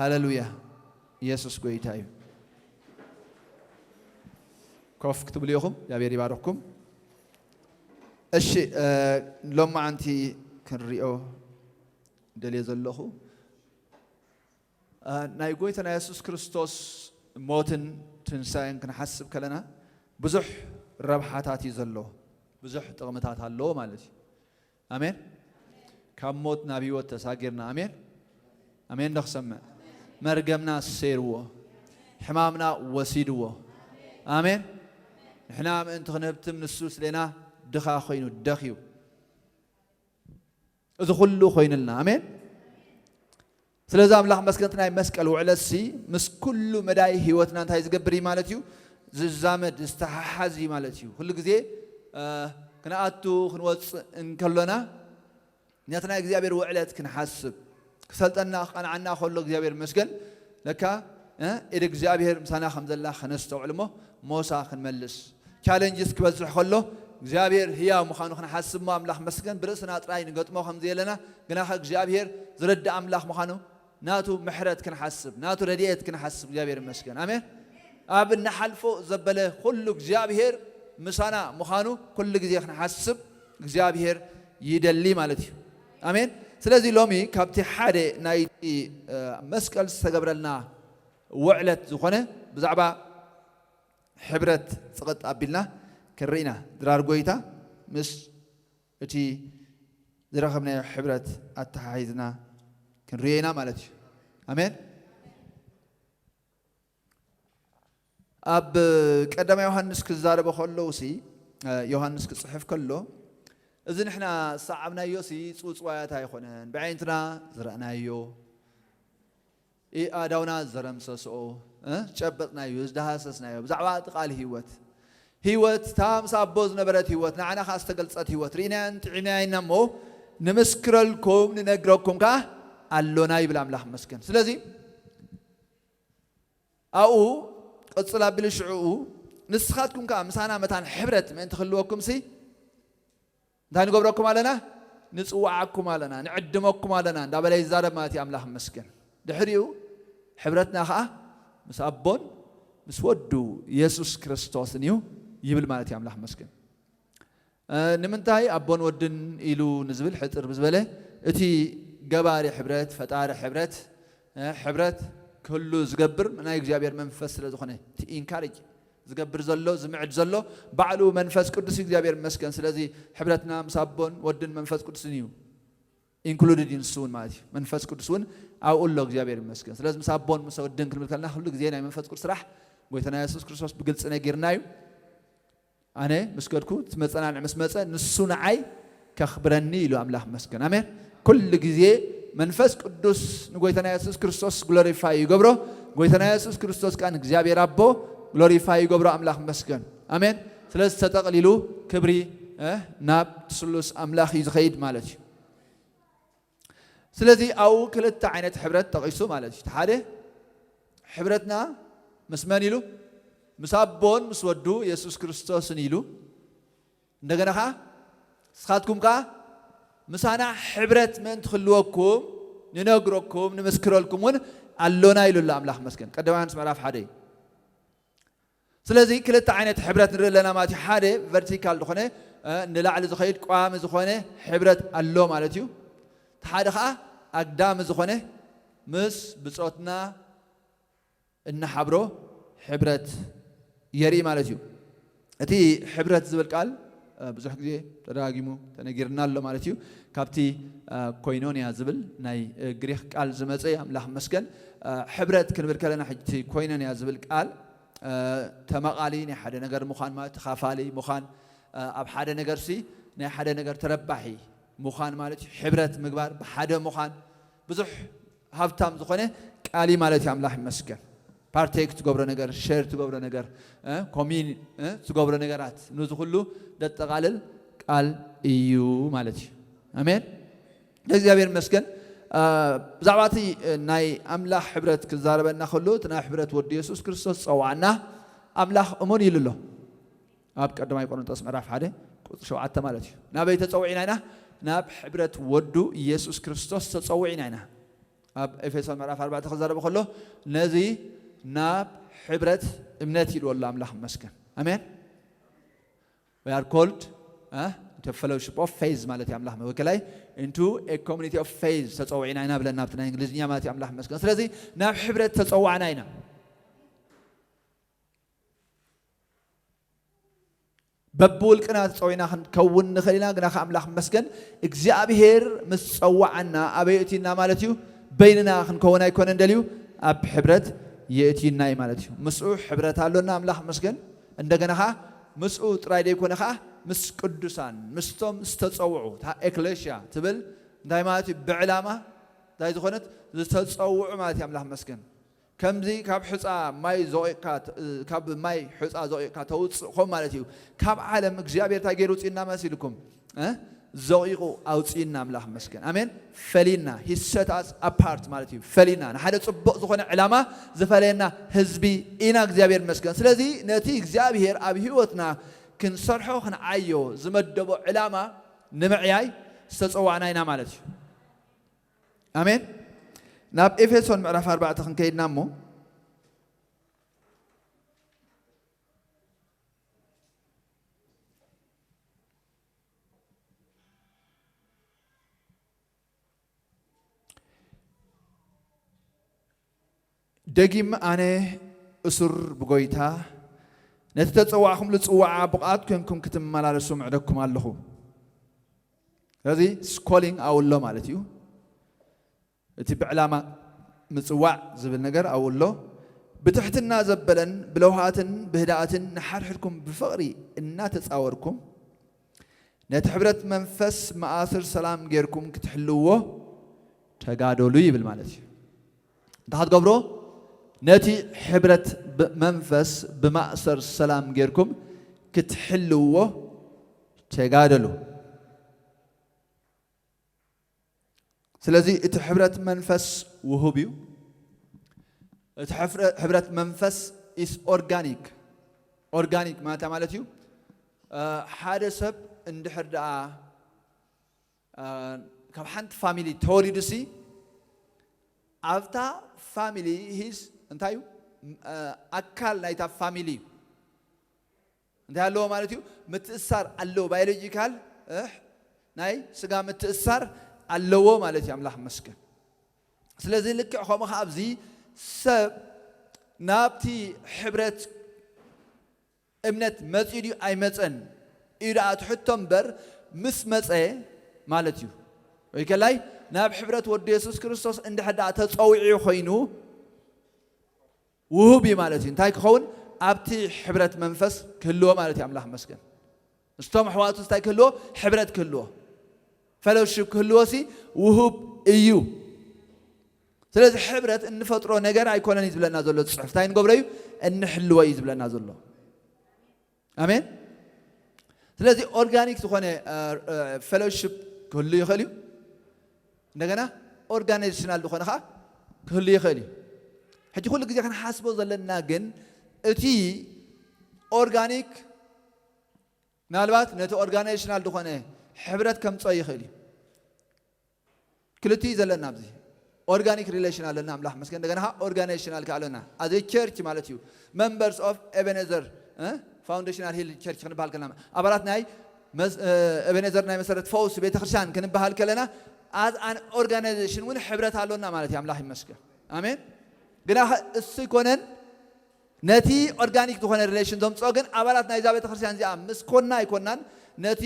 ሃሌሉያ። ኢየሱስ ጎይታ እዩ። ኮፍ ክትብሉ ኢኹም። እግዚኣብሔር ይባርኽኩም። እሺ፣ እ፣ ሎማዓንቲ ክንሪኦ ደልየ ዘለኹ፣ እ፣ ናይ ጎይታና የሱስ ክርስቶስ ሞትን ትንሳኤን ክንሓስብ ከለና ብዙሕ ረብሓታት እዩ ዘለዎ። ብዙሕ ጥቕምታት ኣለዎ ማለት እዩ። ኣሜን። ካብ ሞት ናብ ህይወት ተሳጊርና። ኣሜን። ኣሜን። ዶ ክሰምዕ? መርገምና ሰይርዎ፣ ሕማምና ወሲድዎ። ኣሜን። ንሕና ምእንቲ ክንህብትም፣ ንሱ ስሌና ድኻ ኮይኑ ደኽዩ። እዚ ኩሉ ኮይንልና። ኣሜን። ስለዚ ኣምላኽ መስገንቲ ናይ መስቀል ውዕለትሲ ምስ ኩሉ መዳይ ህይወትና እንታይ ዝገብር እዩ ማለት እዩ? ዝዛመድ፣ ዝተሓሓዝ እዩ ማለት እዩ። ኩሉ ግዜ፣ እ፣ ክንኣቱ ክንወፅእ እንከሎና ነቲ ናይ እግዚኣብሔር ውዕለት ክንሓስብ፣ ክሰልጠና ክቐንዓና ከሎ እግዚኣብሔር መስገን ለካ፣ እ፣ ኢድ እግዚኣብሔር ምሳና ከም ዘላ ከነስተውዕል እሞ ሞሳ ክንመልስ፣ ቻለንጅስ ክበዝሕ ከሎ እግዚኣብሔር ህያው ምዃኑ ክንሓስብ እሞ ኣምላኽ መስገን ብርእስና ጥራይ ንገጥሞ ከም ዘየለና፣ ግናኸ እግዚኣብሔር ዝረድእ ኣምላኽ ምዃኑ ናቱ ምሕረት ክንሓስብ፣ ናቱ ረድኤት ክንሓስብ እግዚኣብሔር ይመስገን። ኣሜን። ኣብ እንሓልፎ ዘበለ ኩሉ እግዚኣብሔር ምሳና ምዃኑ ኩሉ ግዜ ክንሓስብ እግዚኣብሔር ይደሊ ማለት እዩ። ኣሜን። ስለዚ ሎሚ ካብቲ ሓደ ናይቲ፣ እ፣ መስቀል ዝተገብረልና ውዕለት ዝኾነ ብዛዕባ ሕብረት ጽቕጥ ኣቢልና ክንርኢ ኢና። ድራር ጎይታ ምስ እቲ ዝረኸብናዮ ሕብረት ኣተሓሒዝና ክንርእዮ ኢና ማለት እዩ። ኣሜን። ኣብ ቀዳማይ ዮሃንስ ክዛረበ ከለዉ ሲ፣ እ፣ ዮሃንስ ክጽሕፍ ከሎ፣ እዚ ንሕና ዝሰዓብናዮ ሲ ጽውጽዋያት ኣይኮነን፣ ብዓይንትና ዝረኣናዮ፣ ኢኣዳውና ዘረምሰስኦ፣ እ፣ ዝጨበጥናዮ፣ ዝደሃሰስናዮ፣ ብዛዕባ እቲ ቃል ህይወት፣ ህይወት፣ እታ ምስ ኣቦ ዝነበረት ህይወት፣ ንዓና ኸኣ ዝተገልጸት ህይወት፣ ርኢናያን ጥዒምናያን እሞ፣ ንምስክረልኩም፣ ንነግረኩም ከኣ ኣሎና ይብል ኣምላኽ መስገን። ስለዚ፣ ኣብኡ ቅጽል ኣቢሉ ሽዕኡ፣ ንስኻትኩም ከኣ ምሳና መታን ሕብረት ምእንቲ ክህልወኩም ሲ፣ እንታይ ንገብረኩም ኣለና? ንጽውዓኩም ኣለና፣ ንዕድመኩም ኣለና እንዳበለ ይዛረብ ማለት እዩ። ኣምላኽ ይመስገን። ድሕሪኡ ሕብረትና ኸኣ ምስ ኣቦን ምስ ወዱ የሱስ ክርስቶስን እዩ ይብል ማለት እዩ። ኣምላኽ ይመስገን። እ፣ ንምንታይ ኣቦን ወድን ኢሉ ንዝብል ሕጽር ብዝበለ፣ እቲ ገባሪ ሕብረት፣ ፈጣሪ ሕብረት፣ እ፣ ሕብረት ክህሉ ዝገብር ናይ እግዚኣብሔር መንፈስ ስለ ዝኾነ፣ እቲ ኢንካሬጅ ዝገብር ዘሎ፣ ዝምዕድ ዘሎ ባዕሉ መንፈስ ቅዱስ እግዚኣብሔር ይመስገን። ስለዚ ሕብረትና ምስ ኣቦን ወድን መንፈስ ቅዱስን እዩ። ኢንክሉድድ እዩ ንሱ እውን ማለት እዩ። መንፈስ ቅዱስ እውን ኣብኡ ኣሎ፣ እግዚኣብሔር ይመስገን። ስለዚ ምስ ኣቦን ምስ ወድን ክንብል ከለና ኩሉ ግዜ ናይ መንፈስ ቅዱስ ስራሕ ጎይታና የሱስ ክርስቶስ ብግልጺ ነጊርና እዩ። ኣነ ምስ ከድኩ እቲ መጸናንዒ ምስ መጸ ንሱ ንዓይ ከኽብረኒ ኢሉ ኣምላኽ መስገን። ኣሜን። ኩሉ ግዜ መንፈስ ቅዱስ ንጎይታና የሱስ ክርስቶስ ግሎሪፋይ ይገብሮ። ጎይታና የሱስ ክርስቶስ ከኣ ንእግዚኣብሔር ኣቦ ግሎሪፋይ ይገብሮ። ኣምላኽ መስገን። ኣሜን። ስለዚ ተጠቕሊሉ ክብሪ፣ እ፣ ናብ ስሉስ ኣምላኽ እዩ ዝኸይድ ማለት እዩ። ስለዚ ኣብኡ ክልተ ዓይነት ሕብረት ጠቒሱ ማለት እዩ። እቲ ሓደ ሕብረትና ምስ መን ኢሉ? ምስ ኣቦን ምስ ወዱ የሱስ ክርስቶስን ኢሉ። እንደገና ኸዓ ንስኻትኩም ከኣ ምሳና ሕብረት ምእንቲ ክህልወኩም ንነግረኩም ንምስክረልኩም እውን ኣሎና ኢሉ ኣሎ ኣምላኽ መስገን። ቀዳማይ ዮሃንስ ምዕራፍ ሓደ እዩ። ስለዚ ክልተ ዓይነት ሕብረት ንርኢ ኣለና ማለት እዩ። ሓደ ቨርቲካል ዝኾነ፣ እ፣ ንላዕሊ ዝኸይድ ቋሚ ዝኾነ ሕብረት ኣሎ ማለት እዩ። እቲ ሓደ ኸዓ ኣግዳሚ ዝኾነ ምስ ብጾትና እንሓብሮ ሕብረት የርኢ ማለት እዩ። እቲ ሕብረት ዝብል ቃል፣ እ፣ ብዙሕ ግዜ ተደጋጊሙ ተነጊርና ኣሎ ማለት እዩ። ካብቲ፣ እ፣ ኮይኖንያ ዝብል ናይ፣ እ፣ ግሪኽ ቃል ዝመጸ እዩ። ኣምላኽ ይመስገን። እ፣ ሕብረት ክንብል ከለና ሕጂ እቲ ኮይኖንያ ዝብል ቃል፣ እ፣ ተመቓሊ ናይ ሓደ ነገር ምዃን ማለት ተኻፋሊ ምዃን፣ እ፣ ኣብ ሓደ ነገርሲ ናይ ሓደ ነገር ተረባሒ ምዃን ማለት እዩ። ሕብረት ምግባር፣ ብሓደ ምዃን፣ ብዙሕ ሃብታም ዝኾነ ቃል እዩ ማለት እዩ። ኣምላኽ ይመስገን። ፓርቴክ ትገብሮ ነገር፣ ሼር ትገብሮ ነገር፣ እ፣ ኮሚን፣ እ፣ ትገብሮ ነገራት፣ ነዚ ኩሉ ደጠቓልል ቃል እዩ ማለት እዩ። ኣሜን። እግዚኣብሔር ይመስገን። እ፣ ብዛዕባ እቲ፣ እ፣ ናይ ኣምላኽ ሕብረት ክዛረበና ከሎ፣ እቲ ናይ ሕብረት ወዲ የሱስ ክርስቶስ ጸዋዕና ኣምላኽ እሙን ኢሉ ኣሎ። ኣብ ቀዳማይ ቆሮንቶስ ምዕራፍ ሓደ ቁጽሪ ሸውዓተ ማለት እዩ። ናበይ ተጸዊዕና ኢና? ናብ ሕብረት ወዱ ኢየሱስ ክርስቶስ ተጸዊዕና ኢና። ኣብ ኤፌሶን ምዕራፍ ኣርባዕተ ክዛረብ ከሎ ነዚ ናብ ሕብረት እምነት ኢልዎ ኣሎ ኣምላኽ ይመስገን። ኣሜን። We are called into fellowship of faith ማለት እዩ ኣምላኽ ወከላይ into a community of faith ተጸውዒና ኢና ብለና ኣብቲ ናይ እንግሊዝኛ ማለት እዩ ኣምላኽ ይመስገን። ስለዚ ናብ ሕብረት ተጸዋዕና ኢና። በብውልቅና ተጸዊና ክንከውን ንኽእል ኢና፣ ግና ከኣምላኽ መስገን እግዚኣብሔር ምስ ጸዋዓና ኣበይ እትዩና ማለት እዩ? በይንና ክንከውን ኣይኮነን ደልዩ፣ ኣብ ሕብረት የእትዩና እዩ ማለት እዩ። ምስኡ ሕብረት ኣሎና፣ ኣምላኽ መስገን። እንደገና ኸዓ ምስኡ ጥራይ ደይኮነ ኸዓ ምስ ቅዱሳን፣ ምስቶም ዝተጸውዑ፣ እታ ኤክሌሽያ ትብል እንታይ ማለት እዩ? ብዕላማ እንታይ ዝኾነት ዝተጸውዑ ማለት እዩ። ኣምላኽ መስገን። ከምዚ ካብ ሕፃ ማይ ዘቑቕካ፣ ካብ ማይ ሕፃ ዘቑቕካ ተውፅእ ከም ማለት እዩ። ካብ ዓለም እግዚኣብሔር እንታይ ገይሩ ውፅእና መሲልኩም? እ? ዘቑቑ ኣውፅእና ኣምላኽ መስገን። ኣሜን። ፈሊና፣ he set us apart ማለት እዩ። ፈሊና፣ ንሓደ ፅቡቕ ዝኾነ ዕላማ ዝፈለየና ህዝቢ ኢና። እግዚኣብሔር መስገን። ስለዚ ነቲ እግዚኣብሔር ኣብ ህይወትና ክንሰርሖ ክንዓዮ ዝመደቦ ዕላማ ንምዕያይ ዝተፀዋዕና ኢና ማለት እዩ። ኣሜን። ናብ ኤፌሶን ምዕራፍ ኣርባዕተ ክንከይድና እሞ ደጊም ኣነ እሱር ብጎይታ ነቲ ተጸዋዕኹምሉ ጽዋዓ ብቕዓት ኮንኩም ክትመላለሱ ምዕደኩም ኣለኹ። ስለዚ ስኮሊንግ ኣብኡ ኣሎ ማለት እዩ። እቲ ብዕላማ ምጽዋዕ ዝብል ነገር ኣብኡ ኣሎ። ብትሕትና ዘበለን ብለውሃትን ብህድኣትን ንሓድሕድኩም ብፍቕሪ እናተጻወርኩም ነቲ ሕብረት መንፈስ መኣስር ሰላም ጌርኩም ክትሕልዎ ተጋደሉ ይብል ማለት እዩ። እንታይ ክትገብሮ? ነቲ ሕብረት ብ-፣ መንፈስ ብማእሰር ሰላም ጌርኩም ክትሕልዎ ተጋደሉ። ስለዚ እቲ ሕብረት መንፈስ ውሁብ እዩ። እቲ ሕፍረ-፣ ሕብረት መንፈስ is organic። ኦርጋኒክ ማለት ማለት እዩ። እ፣ ሓደ ሰብ እንድሕር ደኣ፣ እ፣ ካብ ሓንቲ ፋሚሊ ተወሊዱ ሲ ኣብታ ፋሚሊ ሂዝ እንታይ እዩ? እ፣ ኣካል ናይታ ፋሚሊ እዩ። እንታይ ኣለዎ ማለት እዩ? ምትእሳር ኣለዎ። ባዮሎጂካል፣ እህ፣ ናይ ስጋ ምትእሳር ኣለዎ ማለት እዩ። ኣምላኽ መስገን። ስለዚ ልክዕ ከምኡ ኸዓ ኣብዚ ሰብ ናብቲ ሕብረት እምነት መጺኡ ድዩ ኣይመጸን እዩ ደኣ እቲ ሕቶ እምበር፣ ምስ መጸ ማለት እዩ። ወይ ከላይ ናብ ሕብረት ወዲ የሱስ ክርስቶስ እንድሕር ደኣ ተጸዊዑ ኮይኑ፣ ውሁብ እዩ ማለት እዩ። እንታይ ክኸውን? ኣብቲ ሕብረት መንፈስ ክህልዎ ማለት እዩ። ኣምላኽ መስገን። ምስቶም ኣሕዋቱ እንታይ ክህልዎ? ሕብረት ክህልዎ፣ ፈሎሺፕ ክህልዎ ሲ ውሁብ እዩ። ስለዚ ሕብረት እንፈጥሮ ነገር ኣይኮነን እዩ ዝብለና ዘሎ እቲ ጽሑፍ። እንታይ እንገብሮ እዩ? እንሕልዎ እዩ ዝብለና ዘሎ። ኣሜን። ስለዚ ኦርጋኒክ ዝኾነ፣ እ፣ እ፣ ፌሎሺፕ ክህሉ ይኽእል እዩ። እንደገና ኦርጋናይዜሽናል ዝኾነ ኸዓ ክህሉ ይኽእል እዩ። ሕጂ ኩሉ ግዜ ክንሓስቦ ዘለና ግን እቲ ኦርጋኒክ ምናልባት ነቲ ኦርጋናይዜሽናል ዝኾነ ሕብረት ከምፅኦ ይኽእል እዩ። ክልቲኡ ዘለና ኣብዚ ኦርጋኒክ ሪሌሽን ኣለና፣ ኣምላኽ መስገን። እንደገና ኦርጋናይዜሽናል ከ ኣለና፣ ኣዘ ቸርች ማለት እዩ። Members of Ebenezer፣ እ፣ Foundational Healing Church ክንበሃል ከለና፣ ኣባላት ናይ መስ-፣ እ፣ ኤቤኔዘር ናይ መሰረት ፈውስ ቤተክርስትያን ክንበሃል ከለና፣ as an organization እውን ሕብረት ኣሎና ማለት እዩ። ኣምላኽ ይመስገን። ኣሜን። ግና ኸ እሱ ኣይኮነን ነቲ ኦርጋኒክ ዝኾነ ሪሌሽን ዘምፅኦ፣ ግን ኣባላት ናይዛ ቤተክርስትያን እዚኣ ምስ ኮና ኣይኮናን ነቲ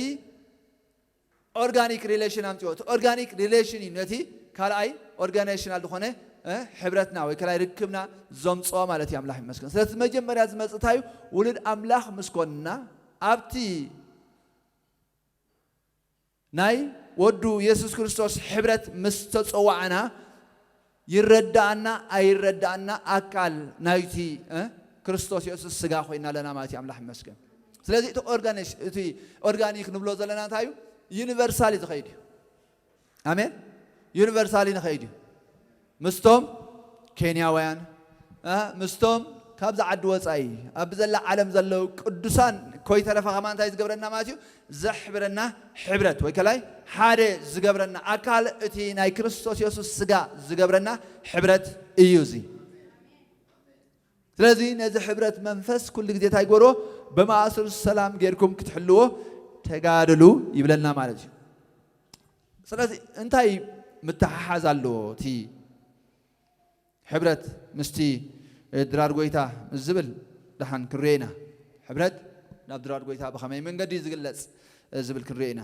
ኦርጋኒክ ሪሌሽን ኣምፅኦ። እቲ ኦርጋኒክ ሪሌሽን እዩ ነቲ ካልኣይ ኦርጋናይዜሽናል ዝኾነ፣ እ፣ ሕብረትና ወይ ካልኣይ ርክብና ዘምፅኦ ማለት እዩ። ኣምላኽ ይመስገን። ስለዚ መጀመርያ ዝመፅእ እንታይ እዩ? ውሉድ ኣምላኽ ምስ ኮንና፣ ኣብቲ ናይ ወዱ የሱስ ክርስቶስ ሕብረት ምስ ተፀዋዕና፣ ይረዳኣና ኣይረዳኣና ኣካል ናይቲ፣ እ፣ ክርስቶስ የሱስ ስጋ ኮይና ኣለና ማለት እዩ። ኣምላኽ ይመስገን። ስለዚ እቲ ኦርጋኒሽ-፣ እቲ ኦርጋኒክ ንብሎ ዘለና እንታይ እዩ? ዩኒቨርሳሊ ዝኸይድ እዩ። ኣሜን። ዩኒቨርሳሊ ንኸይድ እዩ። ምስቶም ኬንያውያን፣ እ፣ ምስቶም ካብዚ ዓዲ ወፃኢ ኣብ ዘላ ዓለም ዘለዉ ቅዱሳን ኮይተረፈ ከማ እንታይ ዝገብረና ማለት እዩ? ዘሕብረና ሕብረት ወይ ከላይ ሓደ ዝገብረና ኣካል እቲ ናይ ክርስቶስ የሱስ ስጋ ዝገብረና ሕብረት እዩ። እዚ ስለዚ ነዚ ሕብረት መንፈስ ኩሉ ግዜ እንታይ ግበርዎ? ብማእስር ሰላም ጌርኩም ክትሕልዎ ተጋድሉ ይብለና ማለት እዩ። ስለዚ እንታይ ምትሓሓዝ ኣለዎ እቲ ሕብረት ምስቲ ድራር ጎይታ ምስ ዝብል ደሓን ክንሪኦ ኢና። ሕብረት ናብ ድራር ጎይታ ብኸመይ መንገዲ እዩ ዝግለጽ ዝብል ክንሪኦ ኢና።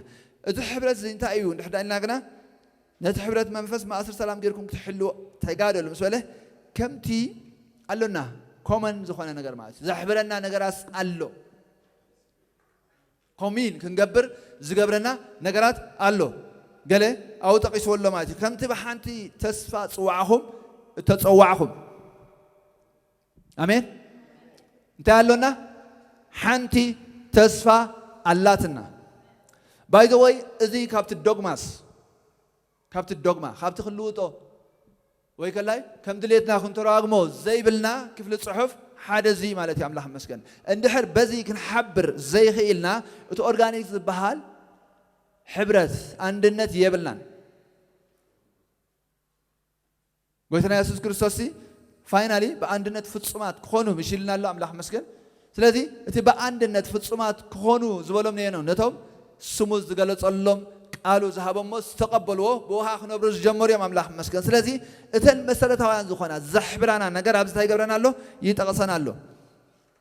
እቲ ሕብረት እዚ እንታይ እዩ እንድሕር ዳኢልና ግና ነቲ ሕብረት መንፈስ ማእስር ሰላም ጌርኩም ክትሕልዎ ተጋደሉ ምስ በለ ከምቲ ኣሎና ኮመን ዝኾነ ነገር ማለት እዩ። ዘሕብረና ነገራት ኣሎ። ኮሚን ክንገብር ዝገብረና ነገራት ኣሎ። ገለ ኣብኡ ጠቂስዎ ኣሎ ማለት እዩ። ከምቲ ብሓንቲ ተስፋ ጽዋዕኹም እተጸዋዕኹም። ኣሜን። እንታይ ኣሎና? ሓንቲ ተስፋ ኣላትና። ባይ ዘ ወይ እዚ ካብቲ ዶግማስ ካብቲ ዶግማ ካብቲ ክንልውጦ ወይ ከላይ ከም ድሌትና ክንተረጓግሞ ዘይብልና ክፍሊ ጽሑፍ ሓደ እዚ ማለት እዩ። ኣምላኽ መስገን እንድሕር በዚ ክንሓብር ዘይኽኢልና እቲ ኦርጋኒክ ዝበሃል ሕብረት ኣንድነት የብልናን። ጎይታና የሱስ ክርስቶስ ሲ ፋይናሊ ብኣንድነት ፍጹማት ክኾኑ ምሽልና ኣሎ። ኣምላኽ መስገን። ስለዚ እቲ ብኣንድነት ፍጹማት ክኾኑ ዝበሎም ነየኖም ነቶም ስሙ ዝገለጸሎም ቃሉ ዝሃቦሞ ዝተቐበልዎ ብውሃ ክነብሩ ዝጀመሩ እዮም። ኣምላኽ መስገን። ስለዚ እተን መሰረታውያን ዝኾና ዘሕብራና ነገር ኣብዚ እንታይ ይገብረና ኣሎ? ይጠቕሰና ኣሎ።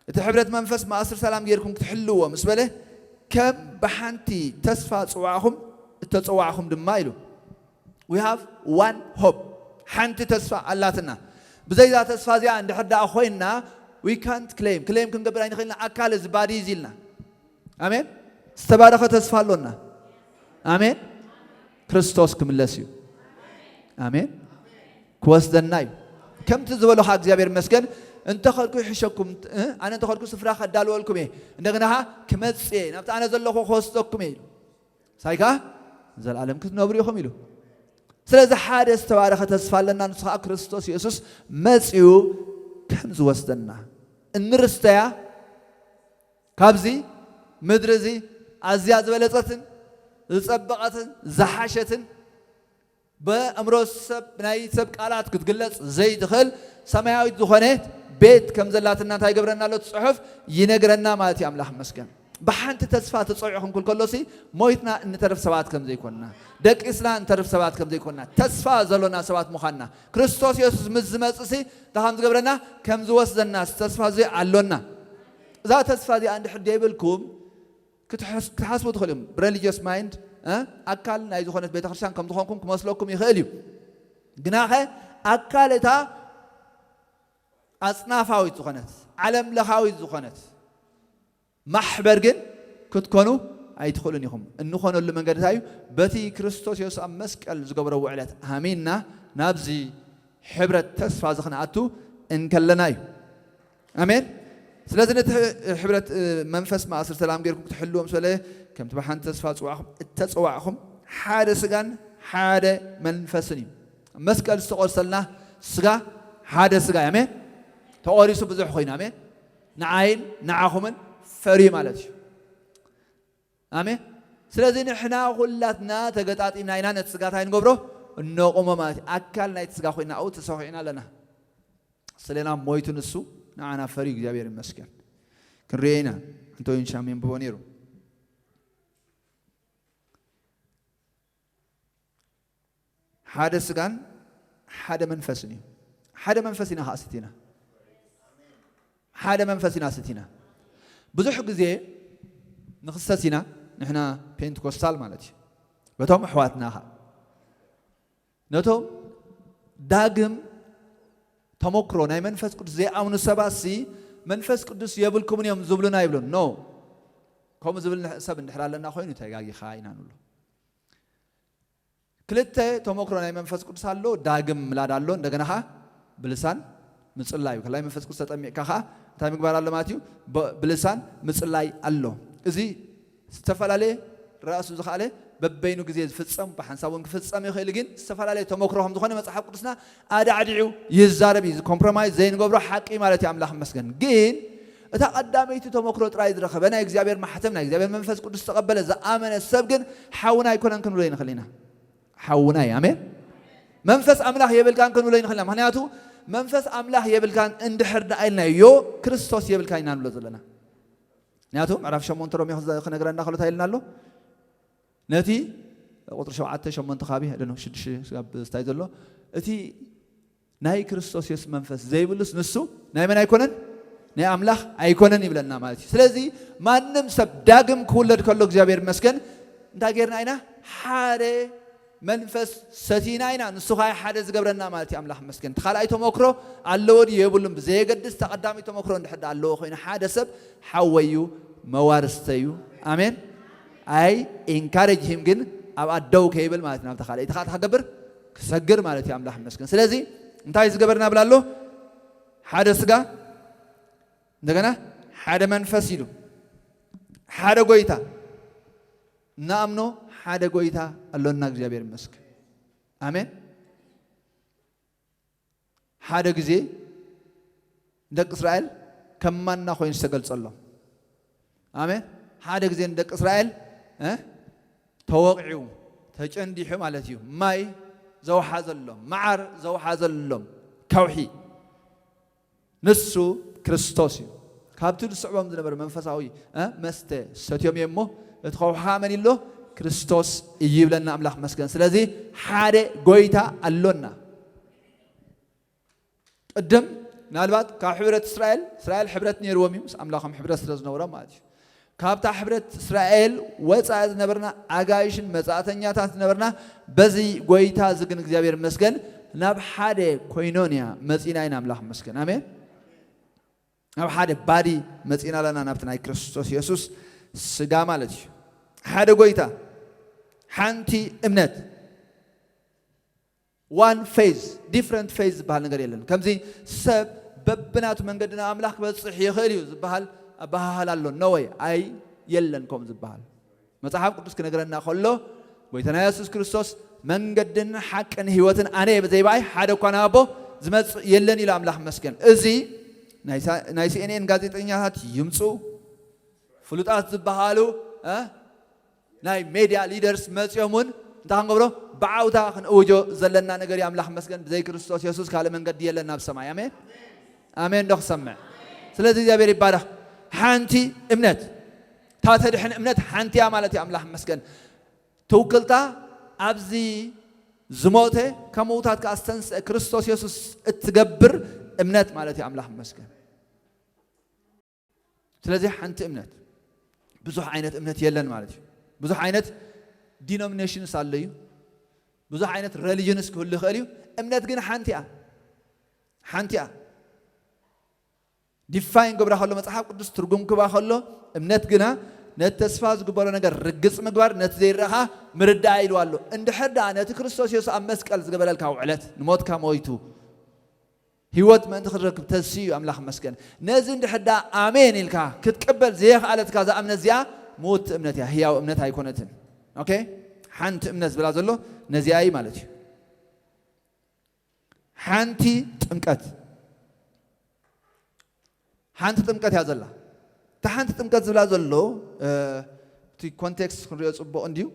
እቲ ሕብረት መንፈስ ማእስር ሰላም ጌርኩም ክትሕልዎ ምስ በለ ከም ብሓንቲ ተስፋ ጽዋዕኹም እተጸዋዕኹም ድማ ኢሉ we have one hope ሓንቲ ተስፋ ኣላትና። ብዘይዛ ተስፋ እዚኣ እንድሕር ደኣ ኮይንና we can't claim claim ክንገብር ኣይንኽእልና። ኣካል እዚ ባዲ እዚ ኢልና ኣሜን። ዝተባረኸ ተስፋ ኣሎና። ኣሜን። ክርስቶስ ክምለስ እዩ። ኣሜን። ክወስደና እዩ። ከምቲ ዝበሉኻ እግዚኣብሔር ይመስገን። እንተ ኸድኩ ይሕሸኩም፣ እ? ኣነ እንተ ኸድኩ ስፍራ ከዳልወልኩም እየ። እንደገና ኸዓ ክመጽእ እየ፣ ናብቲ ኣነ ዘለኹ ክወስደኩም እየ ኢሉ። ሳይ ከኣ ዘላለም ክትነብሩ ኢኹም ኢሉ። ስለዚ ሓደ ዝተባረኸ ተስፋ ኣለና፣ ንሱ ኸዓ ክርስቶስ የሱስ መጺኡ ከም ዝወስደና እንርስተያ ካብዚ ምድሪ እዚ ኣዝያ ዝበለጸትን ዝጸበቐትን ዝሓሸትን ብኣእምሮ ሰብ ናይ ሰብ ቃላት ክትግለጽ ዘይትኽእል ሰማያዊት ዝኾነት ቤት ከም ዘላትና እንታይ ይገብረና ኣሎ? እቲ ጽሑፍ ይነግረና ማለት እዩ። ኣምላኽ መስገን። ብሓንቲ ተስፋ ተጸዊዑ ክንኩል ከሎሲ ሞይትና እንተርፍ ሰባት ከም ዘይኮንና፣ ደቂስና እንተርፍ ሰባት ከም ዘይኮንና፣ ተስፋ ዘሎና ሰባት ምዃንና፣ ክርስቶስ የሱስ ምስ ዝመጽእሲ እንታይ ከም ዝገብረና? ከም ዝወስደና ተስፋ እዚ ኣሎና። እዛ ተስፋ እዚኣ እንድሕር ደይብልኩም ክትሓስ-፣ ክትሓስቡ ትኽእሉ እዮም። ብሬሊጅስ ማይንድ፣ እ? ኣካል ናይ ዝኾነት ቤተክርስትያን ከም ዝኾንኩም ክመስለኩም ይኽእል እዩ። ግናኸ ኣካል እታ ኣጽናፋዊት ዝኾነት፣ ዓለም ለኻዊት ዝኾነት ማሕበር ግን ክትኮኑ ኣይትኽእሉን ኢኹም። እንኾነሉ መንገዲ እንታይ እዩ? በቲ ክርስቶስ የሱስ ኣብ መስቀል ዝገብሮ ውዕለት ኣሚንና ናብዚ ሕብረት ተስፋ እዚ ክንኣቱ እንከለና እዩ። ኣሜን። ስለዚ ነቲ ሕ-፣ ሕብረት፣ እ፣ መንፈስ ማእስር ሰላም ጌርኩም ክትሕልዎ ምስ በለ ከምቲ ብሓንቲ ተስፋ ጽዋዕኹም እተጸዋዕኹም ሓደ ስጋን ሓደ መንፈስን እዩ። መስቀል ዝተቆርሰልና ስጋ ሓደ ስጋ እዩ። ኣሜን። ተቆሪሱ ብዙሕ ኮይኑ። ኣሜን። ንዓይን ንዓኹምን ፈርዩ ማለት እዩ። ኣሜን። ስለዚ ንሕና ኩላትና ተገጣጢምና ኢና ነቲ ስጋ እንታይ ንገብሮ? እነቑሞ ማለት እዩ። ኣካል ናይቲ ስጋ ኮይና ኣብኡ ተሰኺዕና ኣለና። ስለና ሞይቱ ንሱ ንዓና ፈርዩ እግዚኣብሔር ይመስገን። ክንሪኦ ኢና። ኣንቶኒን ሻም የንብቦ ነይሩ። ሓደ ስጋን ሓደ መንፈስን እዩ። ሓደ መንፈስ ኢና ኸዓ ስቲና። ሓደ መንፈስ ኢና ስቲና። ብዙሕ ግዜ ንኽሰስ ኢና ንሕና ፔንትኮስታል ማለት እዩ። በቶም ኣሕዋትና ኸዓ ነቶም ዳግም ተመክሮ ናይ መንፈስ ቅዱስ ዘይኣምኑ ሰባትሲ መንፈስ ቅዱስ የብልኩምን እዮም ዝብሉና ይብሉን። ኖ፣ ከምኡ ዝብል ንሕ-፣ ሰብ እንድሕር ኣለና ኮይኑ ተጋጊኻ ኢና ንብሎ። ክልተ ተመክሮ ናይ መንፈስ ቅዱስ ኣሎ። ዳግም ምላድ ኣሎ፣ እንደገና ኸዓ ብልሳን ምጽላይ እዩ። ከላይ መንፈስ ቅዱስ ተጠሚቕካ ኸዓ እንታይ ምግባር ኣሎ ማለት እዩ? ብ-፣ ብልሳን ምጽላይ ኣሎ። እዚ ዝተፈላለየ ራእሱ ዝኸኣለ በበይኑ ግዜ ዝፍጸም፣ ብሓንሳብ እውን ክፍጸም ይኽእል፣ ግን ዝተፈላለየ ተመክሮ ከም ዝኾነ መጽሓፍ ቅዱስና ኣዳዕዲዑ ይዛረብ እዩ። ኮምፕሮማይዝ ዘይንገብሮ ሓቂ ማለት እዩ። ኣምላኽ ይመስገን። ግን እታ ቀዳመይቲ ተመክሮ ጥራይ ዝረኸበ፣ ናይ እግዚኣብሔር ማሕተም፣ ናይ እግዚኣብሔር መንፈስ ቅዱስ ዝተቐበለ፣ ዝኣመነ ሰብ ግን ሓውና ኣይኮነን ክንብሎ ይንኽእል ኢና። ሓውና እዩ። ኣሜን። መንፈስ ኣምላኽ የብልካን ክንብሎ ይንኽእል ኢና። ምኽንያቱ መንፈስ ኣምላኽ የብልካን እንድሕር ደኣ ኢልናዮ፣ ክርስቶስ የብልካን ኢና ንብሎ ዘለና። ምኽንያቱ ምዕራፍ ሸሞንተ ሮሜ ክዘ-፣ ክነግረና ከሎ እንታይ ኢልና ኣሎ? ነቲ ቁጥሪ ሸውዓተ፣ ሸሞንተ፣ ካቢ፣ I don't know፣ ሽዱሽተ ስጋብ ስታይ ዘሎ፣ እቲ ናይ ክርስቶስ የሱስ መንፈስ ዘይብሉስ ንሱ ናይ መን ኣይኮነን? ናይ ኣምላኽ ኣይኮነን ይብለና ማለት እዩ። ስለዚ ማንም ሰብ ዳግም ክውለድ ከሎ እግዚኣብሔር ይመስገን እንታይ ጌርና ኢና? ሓደ መንፈስ ሰቲና ኢና። ንሱ ኸኣ ሓደ ዝገብረና ማለት እዩ። ኣምላኽ ይመስገን። እቲ ካልኣይ ተመክሮ ኣለዎ ድዩ የብሉን ብዘየገድስ፣ ተቐዳሚ ተመክሮ እንድሕር ደኣ ኣለዎ ኮይኑ፣ ሓደ ሰብ ሓወይ እዩ፣ መዋርስተይ እዩ። ኣሜን። ኣይ ኢንካሬጅ ሂም ግን ኣብ ኣደው ከይብል ማለት ናብታ ካልኣይቲ ኸኣ ክገብር ክሰግር ማለት እዩ። ኣምላኽ ይመስገን። ስለዚ እንታይ ዝገበርና ብላ ኣሎ? ሓደ ስጋ፣ እንደገና ሓደ መንፈስ ኢሉ፣ ሓደ ጎይታ፣ እናኣምኖ ሓደ ጎይታ ኣሎና። እግዚኣብሔር ይመስገን። ኣሜን። ሓደ ግዜ ንደቂ እስራኤል ከም ማና ኮይኑ ዝተገልጸሎም። ኣሜን። ሓደ ግዜ ንደቂ እስራኤል፣ እ፣ ተወቒዑ፣ ተጨንዲሑ ማለት እዩ። ማይ ዘውሓዘሎም፣ መዓር ዘውሓዘሎም ከውሒ ንሱ ክርስቶስ እዩ። ካብቲ ዝስዕቦም ዝነበረ መንፈሳዊ፣ እ፣ መስተ ሰትዮም እዮም እሞ፣ እቲ ከውሒ ኸኣ መን ኣሎ? ክርስቶስ እዩ ይብለና። ኣምላኽ መስገን። ስለዚ ሓደ ጎይታ ኣሎና። ቅድም ምናልባት ካብ ሕብረት እስራኤል፣ እስራኤል ሕብረት ነይርዎም እዩ፣ ምስ ኣምላኾም ሕብረት ስለ ዝነበሮም ማለት እዩ። ካብታ ሕብረት እስራኤል ወፃኢ ዝነበርና ኣጋይሽን መጻእተኛታት ዝነበርና፣ በዚ ጎይታ እዚ ግን እግዚኣብሔር ይመስገን ናብ ሓደ ኮይኖንያ መጺና ኢና። ኣምላኽ ይመስገን። ኣሜን። ናብ ሓደ ባዲ መጺና ኣለና፣ ናብቲ ናይ ክርስቶስ የሱስ ስጋ ማለት እዩ። ሓደ ጎይታ፣ ሓንቲ እምነት፣ ዋን ፌዝ፣ ዲፍረንት ፌዝ ዝበሃል ነገር የለን። ከምዚ ሰብ በብናቱ መንገዲ ናብ ኣምላኽ ክበጽሕ ይኽእል እዩ ዝበሃል ኣበሃህላ ኣሎ። ኖ ወይ፣ ኣይ፣ የለን ከምኡ ዝበሃል። መጽሓፍ ቅዱስ ክነግረና ከሎ፣ ጎይታና የሱስ ክርስቶስ መንገድን ሓቅን ህይወትን ኣነ እየ፣ ብዘይ ብኣይ ሓደ እኳ ናብ ኣቦ ዝመጽእ የለን ኢሉ። ኣምላኽ መስገን። እዚ ናይ ሳ-፣ ናይ ሲ ኤን ኤን ጋዜጠኛታት ይምጹ፣ ፍሉጣት ዝበሃሉ፣ እ፣ ናይ ሜድያ ሊደርስ መጺኦም እውን እንታይ ክንገብሮ? ብዓውታ ክንእውጆ ዘለና ነገር እዩ። ኣምላኽ መስገን። ብዘይ ክርስቶስ የሱስ ካልእ መንገዲ የለን ናብ ሰማይ። ኣሜን። ኣሜን ዶ ክሰምዕ? ስለዚ እግዚኣብሔር ይባረኽ። ሓንቲ እምነት፣ እታ ተድሕን እምነት ሓንቲ እያ ማለት እዩ። ኣምላኽ መስገን። ትውክልታ ኣብዚ ዝሞተ ካብ ምውታት ከኣ ዝተንስአ ክርስቶስ የሱስ እትገብር እምነት ማለት እዩ። ኣምላኽ መስገን። ስለዚ ሓንቲ እምነት፣ ብዙሕ ዓይነት እምነት የለን ማለት እዩ። ብዙሕ ዓይነት ዲኖሚኔሽንስ ኣሎ እዩ። ብዙሕ ዓይነት ሬሊጅንስ ክህሉ ይኽእል እዩ። እምነት ግን ሓንቲ እያ። ሓንቲ እያ። ዲፋይን ገብራ ከሎ፣ መጽሓፍ ቅዱስ ትርጉም ክባ ከሎ፣ እምነት ግና ነቲ ተስፋ ዝግበሮ ነገር ርግጽ ምግባር፣ ነቲ ዘይረኣ ምርዳእ ኢልዋ ኣሎ። እንድሕር ደኣ ነቲ ክርስቶስ የሱስ ኣብ መስቀል ዝገበረልካ ውዕለት፣ ንሞትካ ሞይቱ፣ ህይወት ምእንቲ ክትረክብ ተስዩ እዩ። ኣምላኽ መስገን። ነዚ እንድሕር ደኣ ኣሜን ኢልካ ክትቅበል ዘየኽኣለትካ እዛ እምነት እዚኣ ምውቲ እምነት እያ፣ ህያው እምነት ኣይኮነትን። ኦኬ? ሓንቲ እምነት ዝብላ ዘሎ ነዚኣ እዩ ማለት እዩ። ሓንቲ ጥምቀት፣ ሓንቲ ጥምቀት እያ ዘላ። እታ ሓንቲ ጥምቀት ዝብላ ዘሎ፣ እ፣ እቲ ኮንቴክስት ክንሪኦ ጽቡቕ እንድዩ።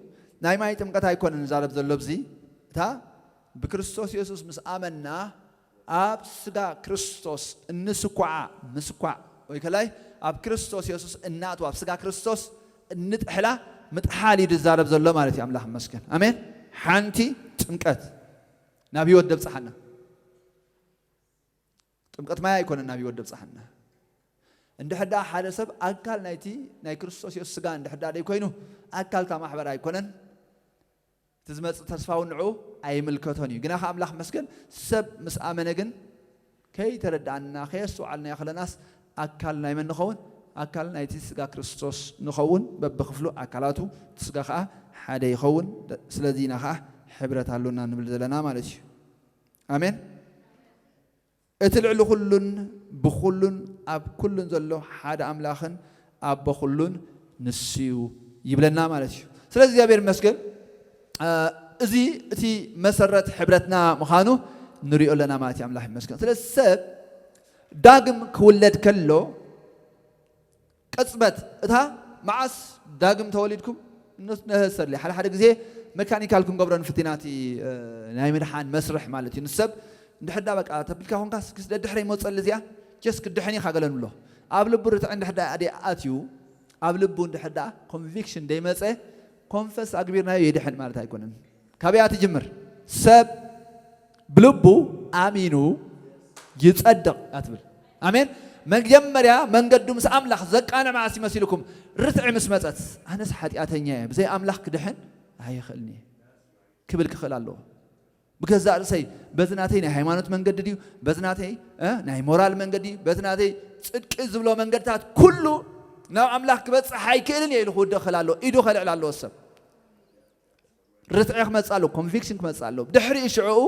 ናይ ማይ ጥምቀት ኣይኮነን ንዛረብ ዘሎ ኣብዚ። እታ ብክርስቶስ የሱስ ምስ ኣመና ኣብ ስጋ ክርስቶስ እንስኳዓ፣ ምስኳዕ ወይ ከላይ ኣብ ክርስቶስ የሱስ እናእትዋ፣ ኣብ ስጋ ክርስቶስ እንጥሕላ ምጥሓል እዩ ዝዛረብ ዘሎ ማለት እዩ። ኣምላኽ ይመስገን። ኣሜን። ሓንቲ ጥምቀት ናብ ህይወት ደብጽሓና። ጥምቀት ማይ ኣይኮነን ናብ ህይወት ደብጽሓና። እንድሕር ደኣ ሓደ ሰብ ኣካል ናይቲ ናይ ክርስቶስ የሱስ ስጋ እንድሕር ደኣ ደይኮይኑ፣ ኣካል እታ ማሕበር ኣይኮነን። እቲ ዝመጽእ ተስፋ እውን ንዕኡ ኣይምልከቶን እዩ። ግና ከኣ ኣምላኽ መስገን፣ ሰብ ምስ ኣመነ ግን ከይተረድኣና፣ ከየስተውዓልናዮ ከለናስ ኣካል ናይ መን ንኸውን? ኣካል ናይቲ ስጋ ክርስቶስ ንኸውን። በብክፍሉ ኣካላቱ እቲ ስጋ ከኣ ሓደ ይኸውን። ስለዚ ኢና ከኣ ሕብረት ኣሎና ንብል ዘለና ማለት እዩ። ኣሜን። እቲ ልዕሊ ኩሉን ብኩሉን ኣብ ኩሉን ዘሎ ሓደ ኣምላኽን ኣቦ ኩሉን ንሱ እዩ ይብለና ማለት እዩ። ስለዚ እግዚኣብሔር ይመስገን። እዚ እቲ መሰረት ሕብረትና ምዃኑ ንሪኦ ኣለና ማለት እዩ። ኣምላኽ ይመስገን። ስለዚ ሰብ ዳግም ክውለድ ከሎ ቅጽበት እታ መዓስ ዳግም ተወሊድኩም ነሰድሊ ሓደ ሓደ ግዜ መካኒካል ክንገብሮ ንፍትናቲ ናይ ምድሓን መስርሕ ማለት እዩ። ንሰብ እንድሕዳ በቃ ተብልካ ኮንካ ስክስ ደድሕረ ይመፀል እዚኣ ጀስ ክድሕን ኢኻ ገለ ንብሎ ኣብ ልቡ ርትዒ እንድሕዳ ኣደ ኣትዩ ኣብ ልቡ እንድሕዳ ኮንቪክሽን ደይመፀ ኮንፈስ ኣግቢርናዮ ይድሕን ማለት ኣይኮነን። ካበያ ትጅምር ሰብ ብልቡ ኣሚኑ ይጸድቕ ኣትብል። ኣሜን። መጀመርያ መንገዱ ምስ ኣምላኽ ዘቃንዕ መዓስ ይመሲልኩም? ርትዒ ምስ መጸት ኣነስ ሓጢኣተኛ እየ ብዘይ ኣምላኽ ክድሕን ኣይኽእልን እየ ክብል ክኽእል ኣለዎ። ብገዛእ ርእሰይ በዚ ናተይ ናይ ሃይማኖት መንገዲ ድዩ በዚ ናተይ እ፣ ናይ ሞራል መንገዲ በዚ ናተይ ጽድቂ ዝብሎ መንገድታት ኩሉ ናብ ኣምላኽ ክበጽሕ ኣይክእልን እየ ኢሉ ክውደ ክኽእል ኣለዎ። ኢዱ ከልዕል ኣለዎ ሰብ ርትዒ ክመጽእ ኣለዎ። ኮንቪክሽን ክመጽእ ኣለዎ። ድሕሪኡ ሽዕኡ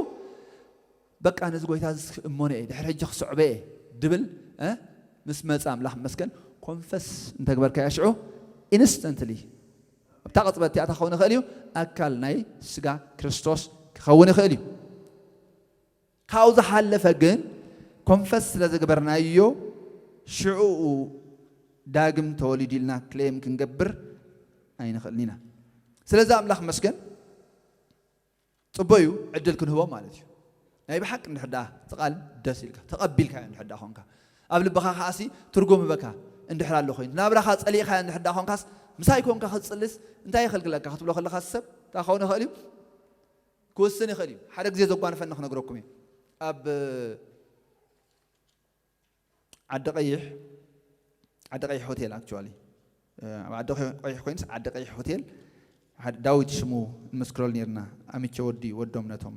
በቃ ነዚ ጎይታ እዚ እሞነ እየ ድሕሪ ሕጂ ክስዕበ እየ ድብል እ፣ ምስ መጸ ኣምላኽ መስገን ኮንፈስ እንተግበርካዮ ሽዑ ኢንስተንትሊ ኣብታ ቅጽበት እቲኣ ክኸውን ይኽእል እዩ። ኣካል ናይ ስጋ ክርስቶስ ክኸውን ይኽእል እዩ። ካብኡ ዝሓለፈ ግን ኮንፈስ ስለ ዝገበርናዮ ሽዕኡ ዳግም ተወሊዱ ኢልና ክሌም ክንገብር ኣይንኽእልን ኢና። ስለዚ ኣምላኽ መስገን ጽቡቅ እዩ ዕድል ክንህቦ ማለት እዩ። ናይ ብሓቂ እንድሕር ደኣ እቲ ቃል ደስ ኢልካ ተቐቢልካዮ እንድሕር ደኣ ኾንካ ኣብ ልብኻ ከዓሲ ትርጉም ህበካ እንድሕር ኣሎ ኮይኑ ናብራኻ ጸሊእካዮ እንድሕር ደኣ ኾንካስ ምሳይ ኮንካ ክትጽልስ እንታይ ይኸልክለካ ክትብሎ ከለኻ ሰብ እንታይ ክኸውን ይኽእል እዩ ክውስን ይኽእል እዩ። ሓደ ግዜ ዘጓንፈኒ ክነግረኩም እዩ። ኣብ ዓዲ ቀይሕ ዓዲ ቀይሕ ሆቴል ኣክቹዋሊ ኣብ ዓዲ ቀይሕ ኮይንስ ዓዲ ቀይሕ ሆቴል ሓደ ዳዊት ሽሙ ንመስክረሉ ነርና ኣሚቸ ወዲ ወዶም ነቶም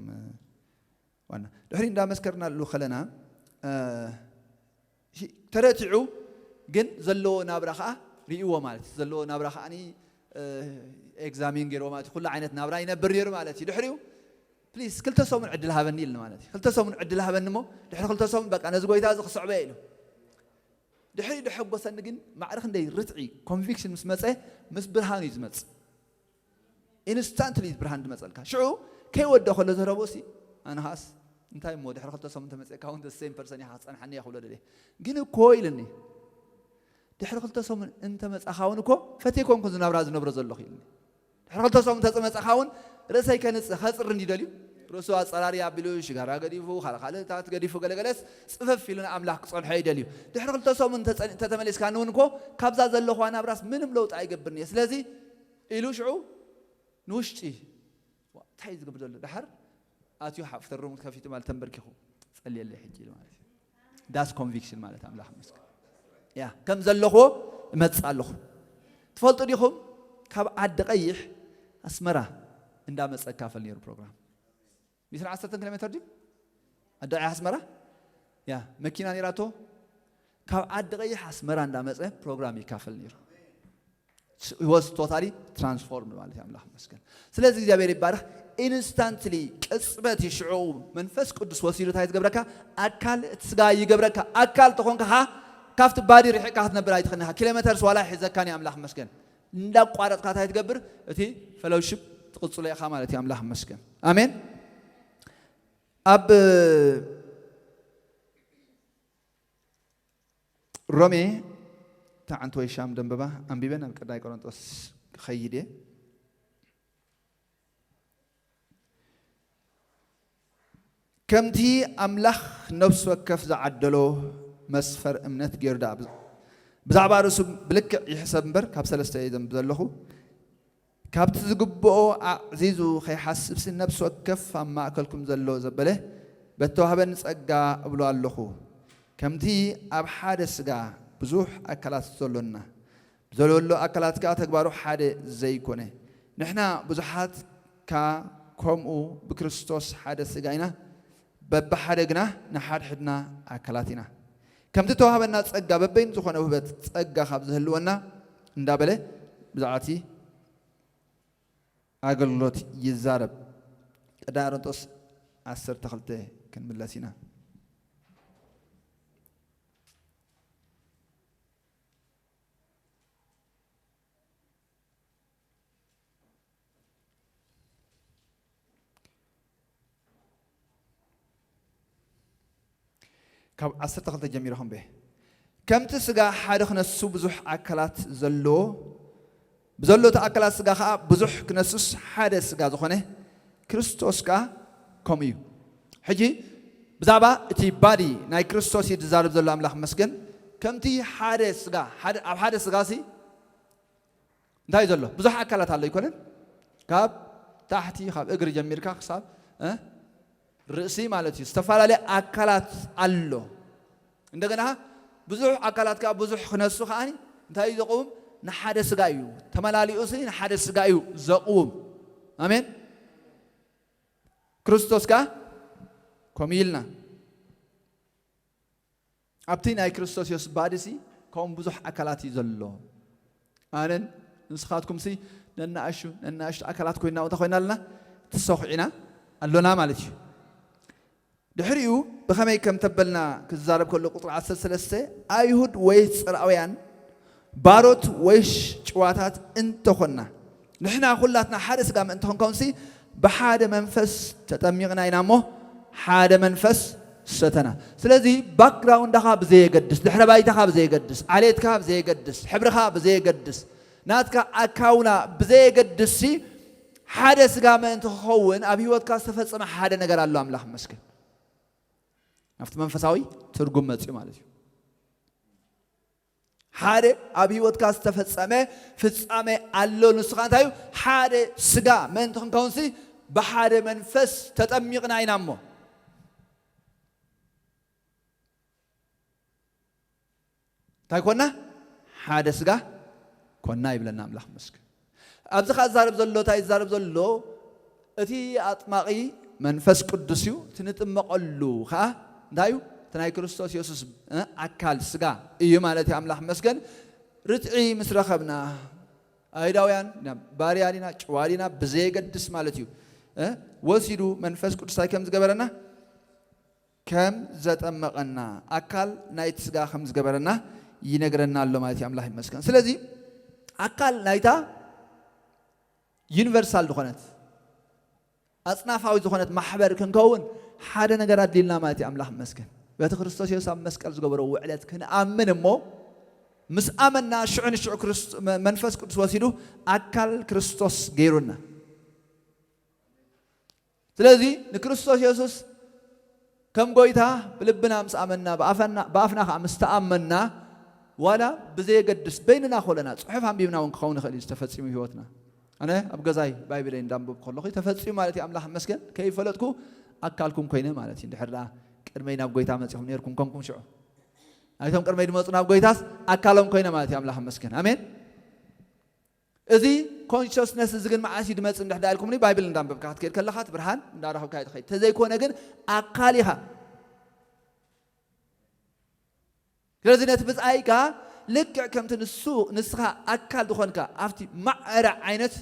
ዋና ድሕሪ እንዳመስከርናሉ ከለና ተረቲዑ ግን ዘለዎ ናብራ ከዓ ርእዎ ማለት እዩ ዘለዎ ናብራ ከዓ ኤግዛሚን ገይርዎ ማለት እዩ ኩሉ ዓይነት ናብራ ይነብር ነይሩ ማለት እዩ ድሕሪኡ ፕሊስ ክልተ ሰሙን ዕድል ሃበኒ ኢልኒ ማለት እዩ ክልተ ሰሙን ዕድል ሃበኒ እሞ ድሕሪ ክልተ ሰሙን በቃ ነዚ ጎይታ እዚ ክስዕበ ኢሉ ድሕሪ ደሐጎሰኒ ግን ማዕረ ክንደይ ርትዒ ኮንቪክሽን ምስ መፀ ምስ ብርሃን እዩ ዝመፅ ኢንስታንትሊ ብርሃን ዝመፀልካ ሽዑ ከይወደ ከሎ ዝረቦ ሲ ኣነ ኸዓስ እንታይ እሞ ድሕሪ ክልተ ሰሙን ተመፀካ እውን ሴም ፐርሰን ኢኻ ክፀንሓኒ እየ ክብሎ ደልየ ግን እኮ ኢልኒ ድሕሪ ክልተ ሰሙን እንተመፃኻ እውን እኮ ፈትየ ኮንኩ ዝናብራ ዝነብሮ ዘለኹ ኢልኒ ድሕሪ ክልተ ሰሙን ተፅመፀኻ እውን ርእሰይ ከንፅህ ከፅሪ እንዲ ደልዩ ርእሱ ኣፀራሪ ኣቢሉ ሽጋራ ገዲፉ ካልእ ካልእታት ገዲፉ ገለገለስ ፅፍፍ ኢሉ ንኣምላኽ ክፀንሖ ይደልዩ ድሕሪ ክልተ ሰሙን እንተተመሊስካ ንውን እኮ ካብዛ ዘለኹዋ ናብራስ ምንም ለውጢ ኣይገብርን እየ ስለዚ ኢሉ ሽዑ ንውሽጢ እንታይ ዝገብር ዘሎ ድሓር ኣትዩ ሓፍተሮም ከፊቱ ማለት ተንበርኪኹ ጸልየለይ ሕጂ ኢሉ ማለት እዩ ዳስ ኮንቪክሽን ማለት ኣምላኽ መስገን ያ ከም ዘለኹዎ እመጽእ ኣለኹ ትፈልጡ ዲኹም ካብ ዓዲ ቀይሕ ኣስመራ እንዳመጸ እካፈል ነይሩ ፕሮግራም ሚስን ዓሰርተን ኪሎ ሜትር ድዩ ዓዲ ቀይሕ ኣስመራ ያ መኪና ነይራቶ ካብ ዓዲ ቀይሕ ኣስመራ እንዳመጸ ፕሮግራም ይካፈል ነይሩ was totally transformed ማለት እዩ ኣምላኽ መስገን ስለዚ እግዚኣብሔር ይባረክ ኢንስታንትሊ ቅፅበት ይሽዑ መንፈስ ቅዱስ ወሲዱ እንታይ ዝገብረካ ኣካል እቲ ስጋ ይገብረካ ኣካል ተኾንካኻ ካብቲ ባዲ ርሒቅካ ክትነብር ኣይትኽእልኻ ኪሎ ሜተርስ ዋላ ሒዘካን ኣምላኽ መስገን እንዳቋረጥካ እንታይ ትገብር እቲ ፈሎውሽፕ ትቕፅሎ ኢኻ ማለት እዩ ኣምላኽ መስገን ኣሜን ኣብ ሮሜ ተዓንት ወይ ሻም ደንበባ ኣንቢበ ናብ ቀዳይ ቆሮንጦስ ክኸይድ እየ ከምቲ ኣምላኽ ነፍሲ ወከፍ ዝዓደሎ መስፈር እምነት ገይሩ ደኣ ብዛዕባ ርእሱ ብልክዕ ይሕሰብ እምበር ካብ ሰለስተ እየ ዘንብ ዘለኹ ካብቲ ዝግብኦ ኣዕዚዙ ኸይሓስብሲ ነፍሲ ወከፍ ኣብ ማእከልኩም ዘሎ ዘበለ በተዋህበኒ ጸጋ እብሎ ኣለኹ። ከምቲ ኣብ ሓደ ስጋ ብዙሕ ኣካላት ዘሎና፣ ብዘለወሎ ኣካላት ከኣ ተግባሩ ሓደ ዘይኮነ፣ ንሕና ብዙሓት ከኣ ከምኡ ብክርስቶስ ሓደ ስጋ ኢና፣ በብሓደ ግና ንሓድሕድና ኣካላት ኢና። ከምቲ ተዋህበና ጸጋ በበይኑ ዝኾነ ውህበት ጸጋ ካብ ዝህልወና እንዳበለ ብዛዕባ እቲ ኣገልግሎት ይዛረብ። ቀዳማይ ቆሮንጦስ ዓሰርተ ክልተ ክንምለስ ኢና። ካብ ዓሰርተ ክልተ ጀሚሩ ከንብብ። ከምቲ ስጋ ሓደ ክነሱ ብዙሕ ኣካላት ዘለዎ፣ ብዘሎ እቲ ኣካላት ስጋ ኸዓ ብዙሕ ክነሱስ ሓደ ስጋ ዝኾነ ክርስቶስ ከኣ ከምኡ እዩ። ሕጂ ብዛዕባ እቲ ባዲ ናይ ክርስቶስ እዩ ዝዛረብ ዘሎ ኣምላኽ መስገን። ከምቲ ሓደ ስጋ፣ ሓደ፣ ኣብ ሓደ ስጋ ሲ እንታይ እዩ ዘሎ? ብዙሕ ኣካላት ኣሎ ኣይኮነን? ካብ ታሕቲ፣ ካብ እግሪ ጀሚርካ ክሳብ፣ እ? ርእሲ ማለት እዩ። ዝተፈላለየ ኣካላት ኣሎ። እንደገና ብዙሕ ኣካላት ከኣ ብዙሕ ክነሱ ከኣ እንታይ እዩ ዘቕውም? ንሓደ ስጋ እዩ። ተመላሊኡ ሲ ንሓደ ስጋ እዩ ዘቕውም። ኣሜን። ክርስቶስ ከኣ ከምኡ ኢልና ኣብቲ ናይ ክርስቶስ የሱስ ባዲ ሲ ከምኡ ብዙሕ ኣካላት እዩ ዘሎ። ኣነን ንስኻትኩም ሲ ነናእሹ፣ ነናእሽቱ ኣካላት ኮይና፣ እንታይ ኮይና ኣለና? ትሰኹዕ ኢና ኣሎና ማለት እዩ። ድሕሪኡ ብኸመይ ከም ተበልና ክዛረብ ከሎ ቁጽሪ ዓሰርተ ሰለስተ፣ ኣይሁድ ወይስ ጽርኣውያን፣ ባሮት ወይስ ጭዋታት እንተኾንና፣ ንሕና ኩላትና ሓደ ስጋ ምእንቲ ክንከውንሲ ብሓደ መንፈስ ተጠሚቕና ኢና እሞ ሓደ መንፈስ ሰተና። ስለዚ ባክግራውንዳኻ ብዘየገድስ፣ ድሕረ ባይታኻ ብዘየገድስ፣ ዓሌትካ ብዘየገድስ፣ ሕብርኻ ብዘየገድስ፣ ናትካ ኣካውና ብዘየገድስ ሲ ሓደ ስጋ ምእንቲ ክኸውን ኣብ ህይወትካ ዝተፈጸመ ሓደ ነገር ኣሎ። ኣምላኽ ይመስገን። ኣብቲ መንፈሳዊ ትርጉም መጽዩ ማለት እዩ። ሓደ ኣብ ህይወትካ ዝተፈጸመ ፍጻሜ ኣሎ። ንስኻ እንታይ እዩ? ሓደ ስጋ ምእንቲ ክንከውንሲ ብሓደ መንፈስ ተጠሚቕና ኢና እሞ እንታይ ኮና? ሓደ ስጋ ኮና ይብለና ኣምላኽ ይመስገን። ኣብዚ ኸዓ ዝዛረብ ዘሎ፣ እንታይ ዝዛረብ ዘሎ? እቲ ኣጥማቒ መንፈስ ቅዱስ እዩ። እቲ ንጥመቐሉ ኸዓ እንታይ እዩ? እቲ ናይ ክርስቶስ የሱስ፣ እ፣ ኣካል ስጋ እዩ ማለት እዩ። ኣምላኽ ይመስገን። ርትዒ ምስ ረኸብና፣ ኣይሁዳውያን ዲና፣ ባርያ ዲና፣ ጭዋ ዲና፣ ብዘየገድስ ማለት እዩ። እ፣ ወሲዱ መንፈስ ቅዱስ እንታይ ከም ዝገበረና? ከም ዘጠመቐና፣ ኣካል ናይቲ ስጋ ከም ዝገበረና ይነግረና ኣሎ ማለት እዩ። ኣምላኽ ይመስገን። ስለዚ ኣካል ናይታ ዩኒቨርሳል ዝኾነት፣ ኣጽናፋዊ ዝኾነት ማሕበር ክንከውን ሓደ ነገር ኣድልዩልና ማለት እዩ። ኣምላኽ ይመስገን። በቲ ክርስቶስ የሱስ ኣብ መስቀል ዝገበሮ ውዕለት ክንኣምን እሞ፣ ምስ ኣመንና ሽዑ ንሽዑ ክርስቶ-፣ መ-፣ መንፈስ ቅዱስ ወሲዱ ኣካል ክርስቶስ ገይሩና። ስለዚ ንክርስቶስ የሱስ ከም ጎይታ ብልብና ምስ ኣመንና፣ ብኣፈና-፣ ብኣፍና ኸዓ ምስ ተኣመንና፣ ዋላ ብዘየገድስ በይንና ኮለና፣ ጽሑፍ ኣንቢብና እውን ክኸውን ይኽእል እዩ፣ ዝተፈጺሙ ህይወትና። ኣነ ኣብ ገዛይ ባይብለይ እንዳንበብኩ ከለኹ፣ ተፈጺሙ ማለት እዩ፣ ኣምላኽ ይመስገን፣ ከይፈለጥኩ ኣካልኩም ኮይነ ማለት እዩ። እንድሕር ደኣ ቅድመይ ናብ ጎይታ መጺኹም ነይርኩም ኮንኩም ሽዑ። ኣይቶም ቅድመይ ድመጹ ናብ ጎይታስ ኣካሎም ኮይነ ማለት እዩ፣ ኣምላኽ ይመስገን። ኣሜን። እዚ ኮንሽስነስ እዚ ግን መዓስ እዩ ድመጽእ እንድሕር ደኣ ኢልኩምኒ፣ ባይብል እንዳንበብካ ክትከይድ ከለኻ እቲ ብርሃን እንዳረኸብካ እዩ ትኸይድ። ተዘይኮነ ግን ኣካል ኢኻ። ስለዚ ነቲ ብጻይካ ልክዕ ከምቲ ንሱ፣ ንስኻ ኣካል ዝኾንካ ኣብቲ ማዕረ ዓይነት፣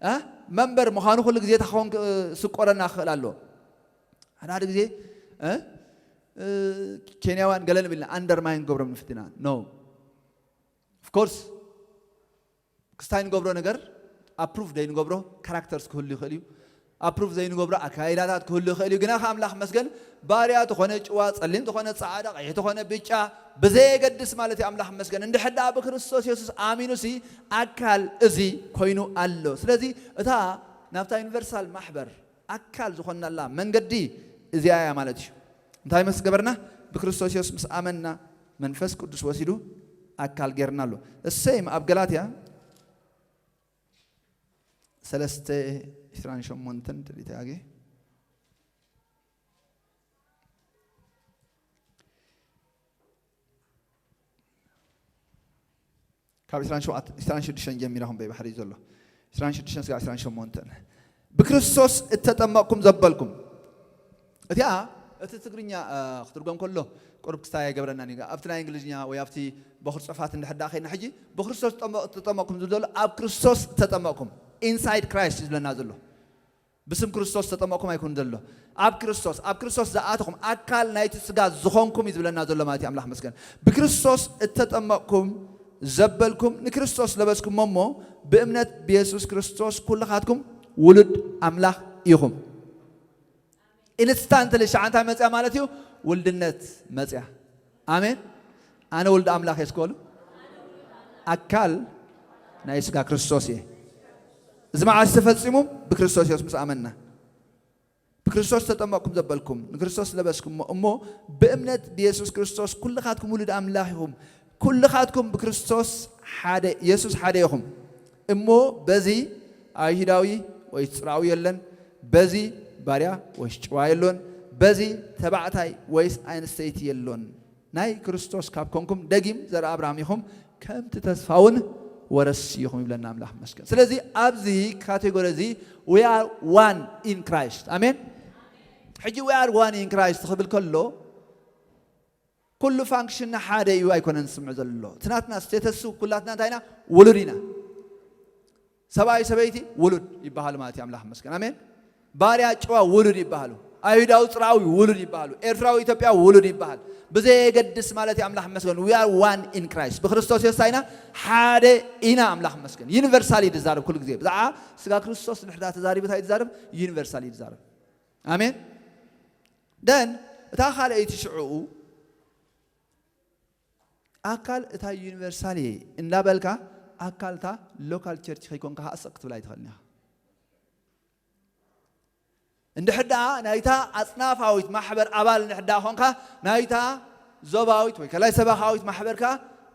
እ፣ መንበር ምዃኑ ኩሉ ግዜ እታ ክኸውን ክ-፣ ስቆረና ክኽእል ኣለዎ። ሓደ ሓደ ግዜ፣ እ፣ እ፣ ኬንያውያን ገለ ንብል ኢና፣ ኣንደርማይን ገብሮም ንፍትና። ኖ። ኦፍ ኮርስ ክስታይ ንገብሮ ነገር ኣፕሩቭ ደይ ንገብሮ ካራክተርስ ክህሉ ይኽእል እዩ። ኣፕሩቭ ዘይንገብሮ ኣካይዳታት ክህሉ ይኽእል እዩ። ግና ከኣምላኽ መስገን ባርያ ተኾነ ጭዋ፣ ጸሊም ተኾነ ጻዕዳ፣ ቀይሕ ተኾነ ብጫ ብዘየገድስ ማለት እዩ። ኣምላኽ መስገን እንድሕር ደኣ ብክርስቶስ የሱስ ኣሚኑሲ ኣካል እዚ ኮይኑ ኣሎ። ስለዚ እታ ናብታ ዩኒቨርሳል ማሕበር ኣካል ዝኾንናላ መንገዲ እዚኣ እያ ማለት እዩ። እንታይ ምስ ገበርና? ብክርስቶስ የሱስ ምስ ኣመንና መንፈስ ቅዱስ ወሲዱ ኣካል ጌርና ኣሎ። እሰይም ኣብ ገላትያ ሰለስተ ዕስራን ሸሞንተን ደሊተ ኣጌ ካብ ዕስራን ሸውዓተ፣ ዕስራን ሽዱሽተን ጀሚረ ከም በይ ባሕሪ ዘሎ። ዕስራን ሽዱሽተን ስጋዕ ዕስራን ሸሞንተን። ብክርስቶስ እተጠመቕኩም ዘበልኩም። እቲኣ፣ እቲ ትግርኛ፣ እ፣ ክትርጎም ከሎ ቁሩብ ክስታይ ኣይገብረናን እዩ። ኣብቲ ናይ እንግሊዝኛ ወይ ኣብቲ በኹር ጽሑፋት እንድሕር ደኣ ኸይድና ሕጂ፣ ብክርስቶስ ተጠመ-፣ ተጠመቕኩም ዝብል ዘሎ፣ ኣብ ክርስቶስ እተጠመቕኩም፣ ኢንሳይድ ክራይስት እዩ ዝብለና ዘሎ። ብስም ክርስቶስ ዝተጠመቕኩም ኣይኮን ዘሎ። ኣብ ክርስቶስ፣ ኣብ ክርስቶስ ዝኣተኹም ኣካል ናይቲ ስጋ ዝኾንኩም እዩ ዝብለና ዘሎ ማለት እዩ። ኣምላኽ መስገን። ብክርስቶስ እተጠመቕኩም ዘበልኩም ንክርስቶስ ለበስኩሞ እሞ ብእምነት ብየሱስ ክርስቶስ ኩልኻትኩም ውሉድ ኣምላኽ ኢኹም። ኢንስታንትሊ ሸዓ እንታይ መጽያ ማለት እዩ? ውልድነት መጽያ። ኣሜን። ኣነ ወልድ ኣምላኽ እየ እስከ በሉ። ኣካል ናይ ስጋ ክርስቶስ እየ። እዚ መዓስ ተፈጺሙ? ብክርስቶስ የሱስ ምስ ኣመንና። ብክርስቶስ ተጠመቕኩም ዘበልኩም ንክርስቶስ ለበስኩሞ እሞ ብእምነት ብየሱስ ክርስቶስ ኩልኻትኩም ውሉድ ኣምላኽ ኢኹም። ኩልኻትኩም ብክርስቶስ ሓደ፣ የሱስ ሓደ ኢኹም። እሞ በዚ ኣይሁዳዊ ወይስ ጽራዊ የለን፣ በዚ ባርያ ወይስ ጭዋ የሎን፣ በዚ ተባዕታይ ወይስ ኣንስተይቲ የሎን። ናይ ክርስቶስ ካብ ኮንኩም ደጊም ዘርኢ ኣብርሃም ኢኹም፣ ከምቲ ተስፋ እውን ወረስቲ ኢኹም ይብለና ኣምላኽ መስገን። ስለዚ ኣብዚ ካቴጎሪ እዚ we are one in Christ። ኣሜን። ሕጂ we are one in Christ ክብል ከሎ ኩሉ ፋንክሽንና ሓደ እዩ ኣይኮነን ዝስምዕ ዘሎ። እቲ ናትና ስቴተሱ ኩላትና እንታይ ኢና? ውሉድ ኢና። ሰብኣይ ሰበይቲ ውሉድ ይበሃሉ ማለት እዩ። ኣምላኽ መስገን። ኣሜን። ባርያ ጭዋ ውሉድ ይበሃሉ። ኣይሁዳዊ ጽርዓዊ ውሉድ ይበሃሉ። ኤርትራዊ ኢትዮጵያ ውሉድ ይበሃል። ብዘየገድስ ማለት እዩ። ኣምላኽ መስገን። We are one in Christ። ብክርስቶስ የሱስ ኢና፣ ሓደ ኢና። ኣምላኽ መስገን። ዩኒቨርሳል እዩ ዝዛረብ ኩሉ ግዜ። ብዛዕባ ስጋ ክርስቶስ ድሕዳ ተዛሪቡ እንታይ እዩ ዝዛረብ? ዩኒቨርሳል እዩ ዝዛረብ። ኣሜን። ደን እታ ካልኣይቲ ሽዕኡ ኣካል እታ ዩኒቨርሳል እየ እንዳበልካ ኣካል እታ ሎካል ቸርች ከይኮንካ ሃስቕ ክትብል ኣይትኽእልን ኢኻ። እንድሕር ደኣ ናይታ ኣጽናፋዊት ማሕበር ኣባል እንድሕር ደኣ ኾንካ ናይታ ዞባዊት ወይ ከላይ ሰበኻዊት ማሕበርካ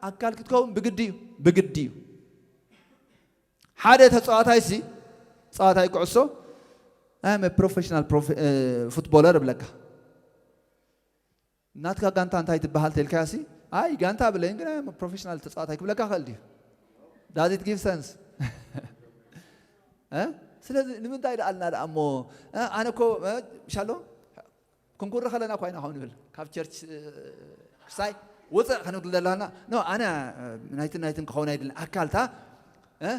ኣካል ክትከውን ብግዲ እዩ፣ ብግዲ እዩ። ሓደ ተጻዋታይ ሲ ተጻዋታይ ኩዕሶ I'm a professional profe- እ፣ ፉትቦለር እብለካ። ናትካ ጋንታ እንታይ ትበሃል ተልካዮ ሲ ኣይ ጋንታ ብለይን ግን I'm a professional ተጻዋታይ ክብለካ ክእል ድዩ? Does it give sense? እ? ስለዚ ንምንታይ ደኣልና ደኣ እሞ እ፣ ኣነ እኮ እ፣ ሻሎ ክንኩሪ ከለና እኳ ኢና ከምኡ ንብል ካብ ቸርች እ፣ ክሳይ ውፅእ ክንብል ዘለና ኖ ኣነ እ፣ ናይትን ናይትን ክኸውን ኣይድልን ኣካልታ እ፣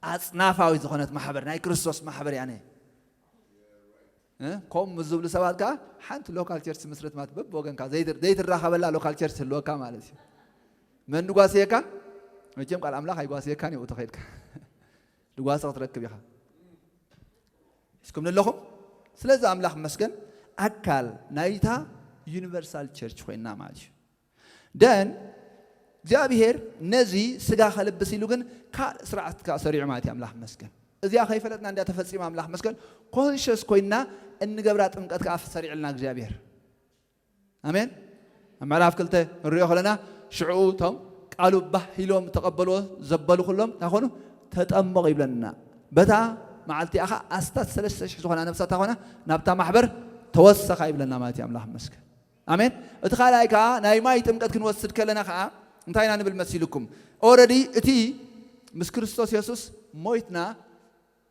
ኣጽናፋዊት ዝኾነት ማሕበር ናይ ክርስቶስ ማሕበር እያ ኣነ እ፣ ከምኡ ምስ ዝብሉ ሰባት ከዓ ሓንቲ ሎካል ቸርች ትምስርት ማለት በብወገንካ ዘይትር- ዘይትራኸበላ ሎካል ቸርች ትህልወካ ማለት እዩ። መን ድጓስየካ? መቸም ቃል ኣምላኽ ኣይጓስየካን እዩ ተኸይድካ ድጓሲ ክትረክብ ኢኻ። እስኩም ኣለኹም? ስለዚ ኣምላኽ መስገን ኣካል ናይታ ዩኒቨርሳል ቸርች ኮይና ማለት እዩ። ደን እግዚኣብሔር ነዚ ስጋ ከልብስ ኢሉ ግን ካልእ ስርዓት ከዓ ሰሪዑ ማለት እዩ። ኣምላኽ መስገን እዚኣ ከይፈለጥና እንዲያ ተፈጺማ። ኣምላኽ መስገን ኮንሸስ ኮይና እንገብራ ጥምቀት ከዓ ሰሪዕልና እግዚኣብሔር። ኣሜን። ኣብ ምዕራፍ ክልተ ንሪኦ ከለና ሽዕኡ እቶም ቃሉ ባህ ኢሎም ተቐበልዎ ዘበሉ ኩሎም እንታይ ኮኑ? ተጠመቑ ይብለና። በታ መዓልቲ ኣኻ ኣስታት ሰለስተ ሽሕ ዝኾና ነብሳት እንታይ ኮና? ናብታ ማሕበር ተወሰኻ ይብለና ማለት እዩ። ኣምላኽ መስገን። ኣሜን። እቲ ካልኣይ ከዓ ናይ ማይ ጥምቀት ክንወስድ ከለና ከዓ እንታይ ኢና ንብል መሲልኩም? ኦረዲ እቲ ምስ ክርስቶስ የሱስ ሞይትና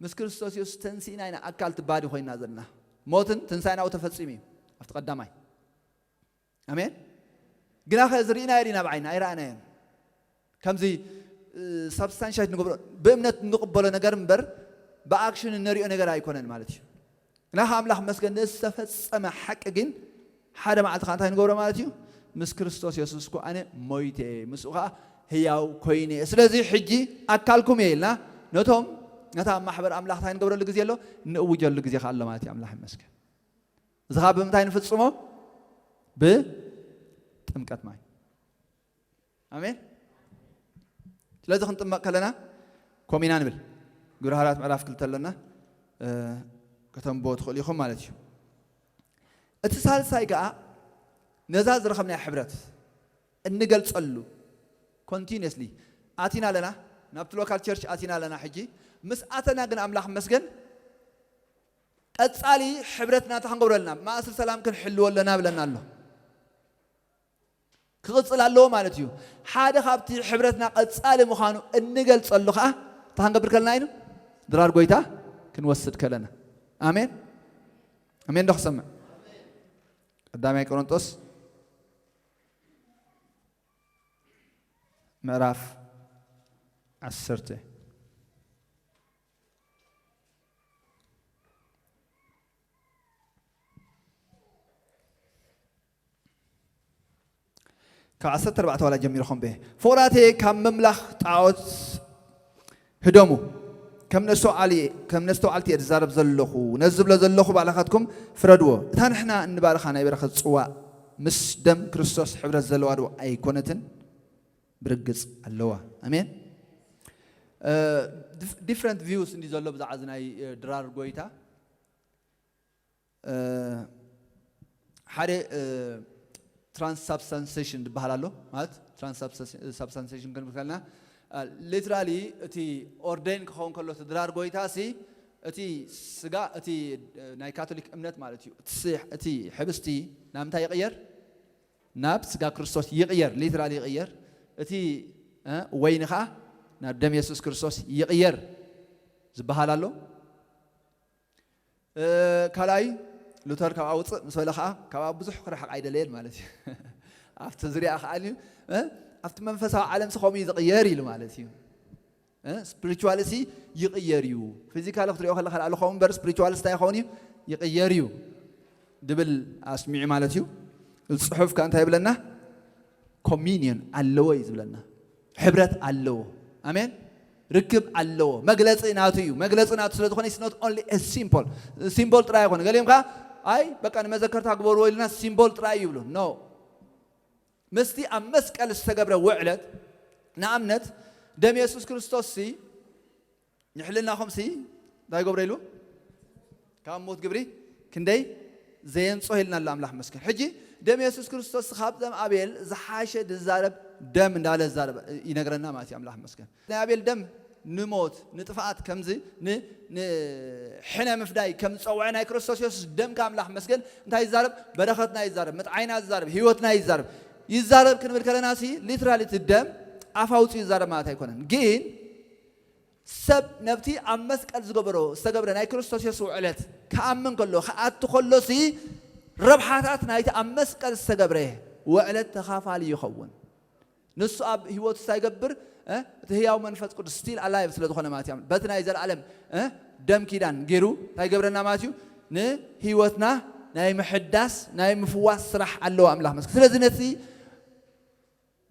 ምስ ክርስቶስ የሱስ ተንሲእና ኢና ኣካል ትባዲ ኮይና ዘለና። ሞትን ትንሳኤናኡ ተፈጺሙ እዩ ኣብቲ ቀዳማይ። ኣሜን። ግና ኸ ዝርኢናዮ ዲና ብዓይና ኣይረኣናዮን። ከምዚ ሳብስታንሻይት ንገብሮ ብእምነት እንቕበሎ ነገር እምበር ብኣክሽን እንሪኦ ነገር ኣይኮነን ማለት እዩ። ግና ከ ኣምላኽ መስገን ንዝተፈጸመ ሓቂ ግን ሓደ መዓልቲ ከዓ እንታይ ንገብሮ ማለት እዩ? ምስ ክርስቶስ የሱስ እኮ ኣነ ሞይተ እየ፣ ምስኡ ከዓ ህያው ኮይነ እየ። ስለዚ ሕጂ ኣካልኩም እየ ኢልና ነቶም ነታ ኣብ ማሕበር ኣምላኽ እንታይ ንገብረሉ ግዜ ኣሎ? ንእውጀሉ ግዜ ከዓ ኣሎ ማለት እዩ። ኣምላኽ ይመስገን። እዚ ከዓ ብምንታይ ንፍጽሞ? ብጥምቀት ማይ። ኣሜን። ስለዚ ክንጥመቕ ከለና ኮሚና ንብል። ግብረ ሃዋርያት ምዕራፍ ክልተ ኣለና ከተንብቦ ትኽእሉ ኢኹም ማለት እዩ። እቲ ሳልሳይ ከዓ ነዛ ዝረኸብናያ ሕብረት እንገልጸሉ ኮንቲኒየስሊ ኣቲና ኣለና፣ ናብቲ ሎካል ቸርች ኣቲና ኣለና። ሕጂ ምስ ኣተና ግን ኣምላኽ መስገን ቀጻሊ ሕብረትና እንታይ ክንገብሮ ኣለና? ማእስር ሰላም ክንሕልዎ ኣለና ብለና ኣሎ። ክቕጽል ኣለዎ ማለት እዩ። ሓደ ካብቲ ሕብረትና ቀጻሊ ምዃኑ እንገልጸሉ ኸዓ እንታይ ክንገብር ከለና እዩ? ድራር ጎይታ ክንወስድ ከለና። ኣሜን። ኣሜን ዶ ክሰምዕ? ቀዳማይ ቆሮንጦስ ምዕራፍ ዓሰርተ ካብ ዓሰርተ ኣርባዕተ ዋላ ጀሚርኹም በ ፍቑራተየ ካብ ምምላኽ ጣዖት ህደሙ። ከም ነስተውዓሊ ከም ነስተውዓልቲ እየ ዝዛረብ ዘለኹ። ነዚ ዝብሎ ዘለኹ ባዕላኻትኩም ፍረድዎ። እታ ንሕና እንባርኻ ናይ በረኸት ጽዋእ ምስ ደም ክርስቶስ ሕብረት ዘለዋ ዶ ኣይኮነትን? ብርግጽ ኣለዋ። ኣሜን። ዲፍረንት ቪውስ እንዲ ዘሎ ብዛዕባ እዚ ናይ ድራር ጎይታ ሓደ ትራንስሳብስታንሴሽን ዝበሃል ኣሎ። ማለት ትራንስሳብስታንሴሽን ክንብል ከለና ሊትራሊ እቲ ኦርደይን ክኸውን ከሎ እቲ ድራር ጎይታ ሲ እቲ ስጋ እቲ ናይ ካቶሊክ እምነት ማለት እዩ። እቲ ህብስቲ ናብ ምንታይ ይቕየር? ናብ ስጋ ክርስቶስ ይቕየር፣ ሊትራሊ ይቕየር። እቲ ወይኒ ከዓ ናብ ደም የሱስ ክርስቶስ ይቕየር ዝበሃል ኣሎ። ካልኣይ ሉተር ካብኣ ውፅእ ምስ በለ ከዓ ካብኣ ብዙሕ ክረሕቕ ኣይደለየን ማለት እዩ። ኣብቲ ዝሪኣ ከዓ ኣብቲ መንፈሳዊ ዓለም ሲ ከምኡ እዩ ዝቕየር ኢሉ ማለት እዩ። ስፕሪቹዋል ሲ ይቕየር እዩ። ፊዚካል ክትሪኦ ከለካ ላዕሊ ከምኡ እምበር ስፕሪቹዋል ስታይ ይኸውን እዩ ይቕየር እዩ ድብል ኣስሚዑ ማለት እዩ። እዚ ፅሑፍ ከ እንታይ ይብለና? ኮሚኒዮን ኣለዎ እዩ ዝብለና። ሕብረት ኣለዎ። ኣሜን። ርክብ ኣለዎ። መግለፂ ናቱ እዩ። መግለፂ ናቱ ስለ ዝኾነ it's not only a symbol። ሲምቦል ጥራይ ኣይኮነ። ገሊኦም ከዓ ኣይ በቃ ንመዘከርታ ግበርዎ ኢልና ሲምቦል ጥራይ ይብሉ። ኖ። ምስቲ ኣብ መስቀል ዝተገብረ ውዕለት ንኣብነት ደም የሱስ ክርስቶስ ሲ ንሕልናኹም ሲ እንታይ ገብረ ኢሉ ካብ ሞት ግብሪ ክንደይ ዘየንጾ ኢልና ኣሎ ኣምላኽ መስገን። ሕጂ ደም የሱስ ክርስቶስ ካብ ደም ኣቤል ዝሓሸ ዝዛረብ ደም እንዳለ ዝዛረብ ይነግረና ማለት እዩ። ኣምላኽ መስገን ናይ ኣቤል ደም ንሞት ንጥፍኣት ከምዚ ንሕነ ምፍዳይ ከም ዝፀውዐ ናይ ክርስቶስ የሱስ ደም ካብ ኣምላኽ መስገን እንታይ ይዛረብ? በረኸትና ይዛረብ፣ ምጥዓይና ይዛረብ፣ ህይወትና ይዛረብ። ይዛረብ ክንብል ከለና ሲ ሊትራሊ እቲ ደም ኣፍ ኣውፅኡ ይዛረብ ማለት ኣይኮነን። ግን ሰብ ነብቲ ኣብ መስቀል ዝገበሮ ዝተገብረ ናይ ክርስቶስ የሱስ ውዕለት ክኣምን ከሎ ክኣቱ ከሎ ሲ ረብሓታት ናይቲ ኣብ መስቀል ዝተገብረ ውዕለት ተኻፋሊ ይኸውን። ንሱ ኣብ ህይወቱ እንታይ ይገብር? እቲ ህያው መንፈስ ቅዱስ ስቲል ኣላይቭ ስለ ዝኾነ ማለት እዩ። በቲ ናይ ዘለኣለም ደም ኪዳን ገይሩ እንታይ ይገብረና ማለት እዩ? ንህይወትና ናይ ምሕዳስ ናይ ምፍዋስ ስራሕ ኣለዎ ኣምላኽ መስቀል። ስለዚ ነቲ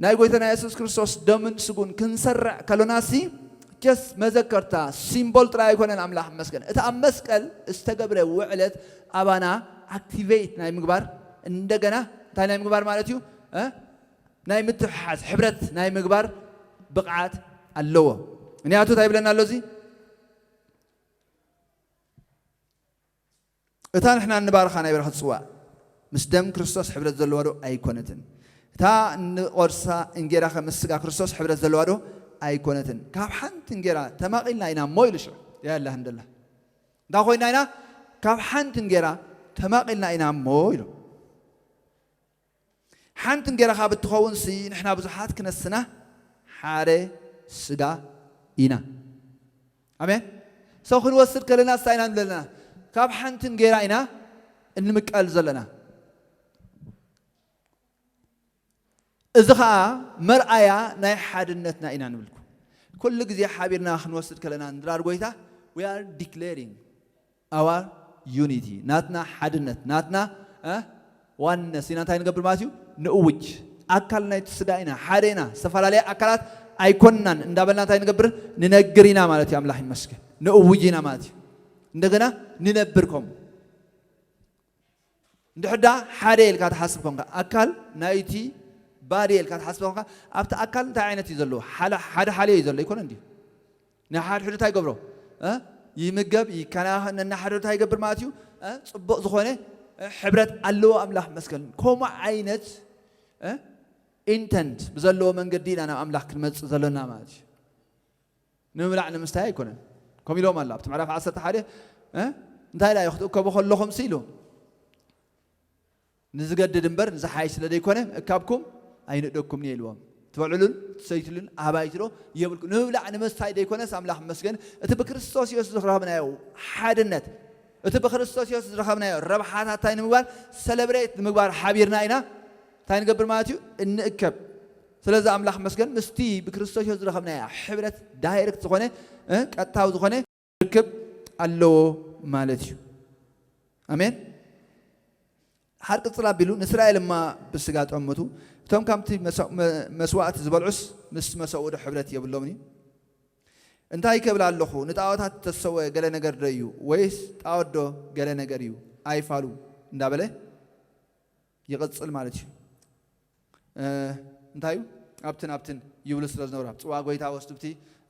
ናይ ጎይታና የሱስ ክርስቶስ ደምን ስጉን ክንሰርዕ ከሎና ሲ ጀስ መዘከርታ ሲምቦል ጥራይ ኣይኮነን። ኣምላኽ መስገን እቲ ኣብ መስቀል ዝተገብረ ውዕለት ኣባና ኣክቲቬት ናይ ምግባር እንደገና እንታይ ናይ ምግባር ማለት እዩ? ናይ ምትሕሓዝ ሕብረት ናይ ምግባር ብቕዓት ኣለዎ። ምክንያቱ እንታይ ይብለና ኣሎ እዚ እታ ንሕና እንባርኻ ናይ በረኸት ጽዋዕ ምስ ደም ክርስቶስ ሕብረት ዘለዋ ዶ ኣይኮነትን? እታ እንቖርሳ እንጌራ ከ ምስ ስጋ ክርስቶስ ሕብረት ዘለዋ ዶ ኣይኮነትን? ካብ ሓንቲ እንጌራ ተማቒልና ኢና እሞ ኢሉ ሽዑ ያላ እንደላ እንዳ ኮይና ኢና ካብ ሓንቲ እንጌራ ተማቒልና ኢና እሞ ኢሉ ሓንቲ እንጌራ ካብ እትኸውን ሲ ንሕና ብዙሓት ክነስና ሓደ ስጋ ኢና። ኣሜን። ሰው ክንወስድ ከለና ስታይ ኢና ንብለና ካብ ሓንቲ እንጌራ ኢና እንምቀል ዘለና። እዚ ኸዓ መርኣያ ናይ ሓድነትና ኢና ንብልኩ። ኩሉ ግዜ ሓቢርና ክንወስድ ከለና ንድራር ጎይታ we are declaring our unity ናትና ሓድነት ናትና ዋንነስ ኢና እንታይ ንገብር ማለት እዩ ንእውጅ። ኣካል ናይቲ ስጋ ኢና ሓደ ኢና ዝተፈላለየ ኣካላት ኣይኮንናን እንዳበልና እንታይ ንገብር ንነግር ኢና ማለት እዩ። ኣምላኽ ይመስገን ንእውጅ ኢና ማለት እዩ። እንደገና ንነብር ከምኡ እንድሕዳ ሓደ ኢልካ ትሓስብ ኮንካ ኣካል ናይቲ ባዲ ኢልካ ትሓስብ ኮንካ ኣብቲ ኣካል እንታይ ዓይነት እዩ ዘለዎ? ሓደ ሓልዮ እዩ ዘሎ ይኮነ እንዲ ንሓድሕዱ እንታይ ይገብሮ ይምገብ ይከናኸን ነናሓድሕዱ እንታይ ይገብር ማለት እዩ። ፅቡቅ ዝኾነ ሕብረት ኣለዎ ኣምላኽ መስገን። ከምኡ ዓይነት ኢንተንት ብዘለዎ መንገዲ ኢና ናብ ኣምላኽ ክንመፅእ ዘለና ማለት እዩ። ንምብላዕ ንምስታይ ኣይኮነን። ከም ኢሎም ኣላ ኣብቲ ምዕራፍ ዓሰርተ ሓደ እንታይ ዳ ክትእከቡ ከለኹም ሲ ኢሉ ንዝገድድ እምበር ንዝሓይሽ ስለ ዘይኮነ እካብኩም ኣይንእደኩም እየ ኢልዎም። ትበልዕሉን ትሰይትሉን ኣባይቲ ዶ የብልኩም። ንምብላዕ ንምስታይ ዘይኮነስ ኣምላኽ መስገን እቲ ብክርስቶስ የሱስ ዝረኸብናዮ ሓድነት እቲ ብክርስቶስ የሱስ ዝረኸብናዮ ረብሓታት እንታይ ንምግባር ሰለብሬት ንምግባር ሓቢርና ኢና እንታይ ንገብር ማለት እዩ እንእከብ። ስለዚ ኣምላኽ መስገን ምስቲ ብክርስቶስ የሱስ ዝረኸብናያ ሕብረት ዳይሬክት ዝኾነ ቀጥታዊ ዝኾነ ርክብ ኣለዎ ማለት እዩ። ኣሜን። ሓር ቅፅል ኣቢሉ ንእስራኤል እማ ብስጋ ጠመቱ እቶም ካብቲ መስዋእቲ ዝበልዑስ ምስ መሰውዶ ሕብረት የብሎም እዩ። እንታይ ይከብል ኣለኹ ንጣዖታት ተሰወ ገለ ነገር ዶ እዩ ወይስ ጣዖት ዶ ገለ ነገር እዩ ኣይፋሉ እንዳበለ ይቕጽል ማለት እዩ። እ፣ እንታይ እዩ? ኣብትን ኣብትን ይብሉ ስለ ዝነበሩ፣ ኣብ ጽዋ ጎይታ ወስዱ፣ ብቲ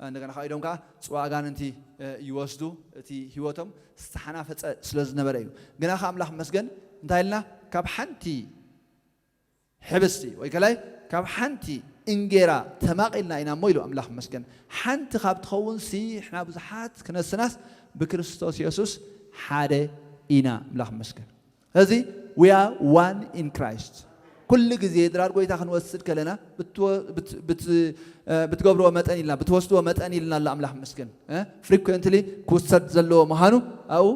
እንደገና ካብ ኢዶም ከኣ ጽዋ ኣጋንንቲ፣ እ፣ ይወስዱ። እቲ ህይወቶም ዝተሓናፈጸ ስለ ዝነበረ እዩ። ግና ከኣ ኣምላኽ መስገን እንታይ ኢልና? ካብ ሓንቲ ሕብስቲ ወይ ከላይ ካብ ሓንቲ እንጌራ ተማቒልና ኢና እሞ ኢሉ ኣምላኽ መስገን። ሓንቲ ካብ ትኸውን ሲ ንሕና ብዙሓት ክነስናስ ብክርስቶስ የሱስ ሓደ ኢና። ኣምላኽ መስገን። ስለዚ we are one in Christ። ኩሉ ግዜ ድራር ጎይታ ክንወስድ ከለና ብትወ-፣ ብት-፣ ብት-፣ እ፣ ብትገብርዎ መጠን ኢልና፣ ብትወስድዎ መጠን ኢልና ኣሎ ኣምላኽ መስገን። እ፣ ፍሪኩዌንትሊ ክውሰድ ዘለዎ ምዃኑ ኣብኡ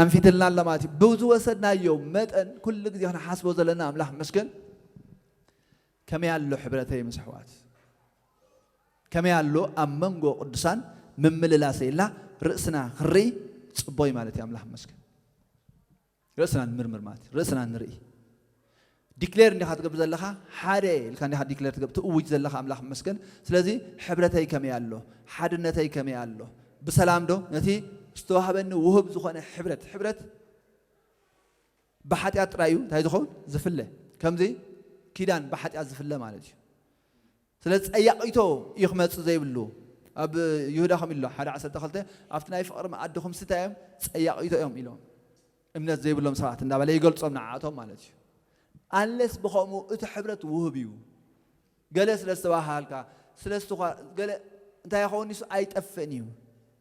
ኣንፊትልና ኣሎ ማለት እዩ። ብዝወሰድናዮ መጠን ኩሉ ግዜ ክንሓስቦ ዘለና ኣምላኽ መስገን። ከመይ ኣሎ ሕብረተይ ምስ ኣሕዋት? ከመይ ኣሎ ኣብ መንጎ ቅዱሳን ምምልላስ ኢልና ርእስና ክንርኢ ጽቦይ ማለት እዩ። ኣምላኽ መስገን። ርእስና ንምርምር ማለት እዩ። ርእስና ንርኢ። ዲክሌር እንዲኻ ትገብር ዘለኻ፣ ሓደ ኢልካ እንዲኻ ዲክሌር ትገብር፣ ትእውጅ ዘለኻ ኣምላኽ መስገን። ስለዚ ሕብረተይ ከመይ ኣሎ? ሓድነተይ ከመይ ኣሎ? ብሰላም ዶ? ነቲ ዝተዋህበኒ ውሁብ ዝኾነ ሕብረት፣ ሕብረት ብሓጢኣት ጥራይ እዩ እንታይ ዝኸውን? ዝፍለ። ከምዚ ኪዳን ብሓጢኣት ዝፍለ ማለት እዩ። ስለዚ ጸያቒቶ እዩ ክመጽእ ዘይብሉ። ኣብ ይሁዳ ከምኡ ኢሉ፣ ሓደ ዓሰርተ ክልተ፣ ኣብቲ ናይ ፍቕሪ መኣዲ ኹምሲ እንታይ እዮም? ጸያቒቶ እዮም ኢሎም። እምነት ዘይብሎም ሰባት እንዳበለ ይገልጾም ንዓኣቶም ማለት እዩ። ኣንለስ ብኸምኡ እቲ ሕብረት ውሁብ እዩ። ገለ ስለ ዝተባሃልካ፣ ስለ ዝተኳ-፣ ገለ እንታይ ይኸውን? ንሱ ኣይጠፍእን እዩ።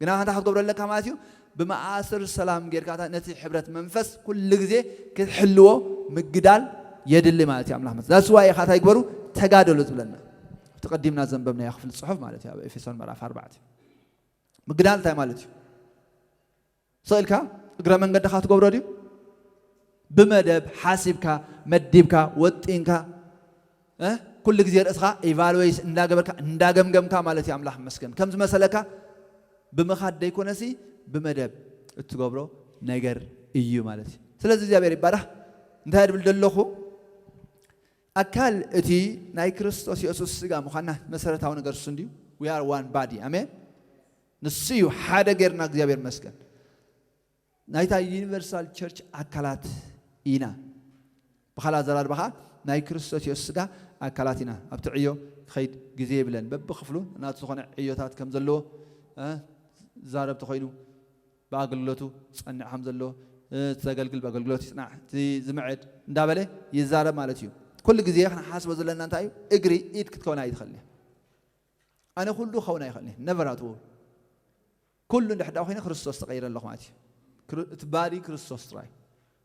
ግና እንታይ ክትገብሮ ኣለካ ማለት እዩ? ብመኣስር ሰላም ጌርካ ነቲ ሕብረት መንፈስ ኩሉ ግዜ ክትሕልዎ ምግዳል የድሊ ማለት እዩ። ኣምላኽ መስ-፣ that's why ኢኻ እንታይ ግበሩ? ተጋደሉ ዝብለና። እቲ ቀዲምና ዘንበብናዮ ክፍሊ ጽሑፍ ማለት እዩ፣ ኣብ ኤፌሶን ምዕራፍ ኣርባዕተ። ምግዳል እንታይ ማለት እዩ? ስቕ ኢልካ እግረ መንገድኻ ትገብሮ ድዩ? ብመደብ ሓሲብካ፣ መዲብካ፣ ወጢንካ፣ እ? ኩሉ ግዜ ርእስኻ ኢቫሉዌት እንዳገበርካ፣ እንዳገምገምካ ማለት እዩ። ኣምላኽ ይመስገን። ከም ዝመሰለካ ብምኻድ ደይኮነሲ ብመደብ እትገብሮ ነገር እዩ ማለት እዩ። ስለዚ እግዚኣብሔር ይባረኽ። እንታይ ድብል ደለኹ? ኣካል እቲ ናይ ክርስቶስ የሱስ ስጋ ምዃንና መሰረታዊ ነገር እሱ እንድዩ። We are one body። ኣሜን። ንሱ እዩ ሓደ ጌርና። እግዚኣብሔር ይመስገን። ናይታ ዩኒቨርሳል ቸርች ኣካላት ኢና። ብኻልእ ኣዘራርባ ኸዓ ናይ ክርስቶስ የሱስ ስጋ ኣካላት ኢና። ኣብቲ ዕዮ ክኸይድ ግዜ የብለን። በብክፍሉ ናቱ ዝኾነ ዕዮታት ከም ዘለዎ፣ እ፣ ዝዛረብ ተኾይኑ ብኣገልግሎቱ ዝጸንዕ ከም ዘሎ፣ እ፣ እቲ ዘገልግል ብኣገልግሎት ይጽናዕ፣ እቲ ዝምዕድ እንዳበለ ይዛረብ ማለት እዩ። ኩሉ ግዜ ክንሓስቦ ዘለና እንታይ እዩ? እግሪ ኢድ ክትከውን ኣይትኽእልን እያ። ኣነ ኩሉ ክኸውን ኣይኽእልን እየ። ነቨር ኣትዎ። ኩሉ እንድሕር ደኣ ኮይነ ክርስቶስ ተቐይረ ኣለኹ ማለት እዩ። ክር-፣ እቲ ባዲ ክርስቶስ ጥራይ።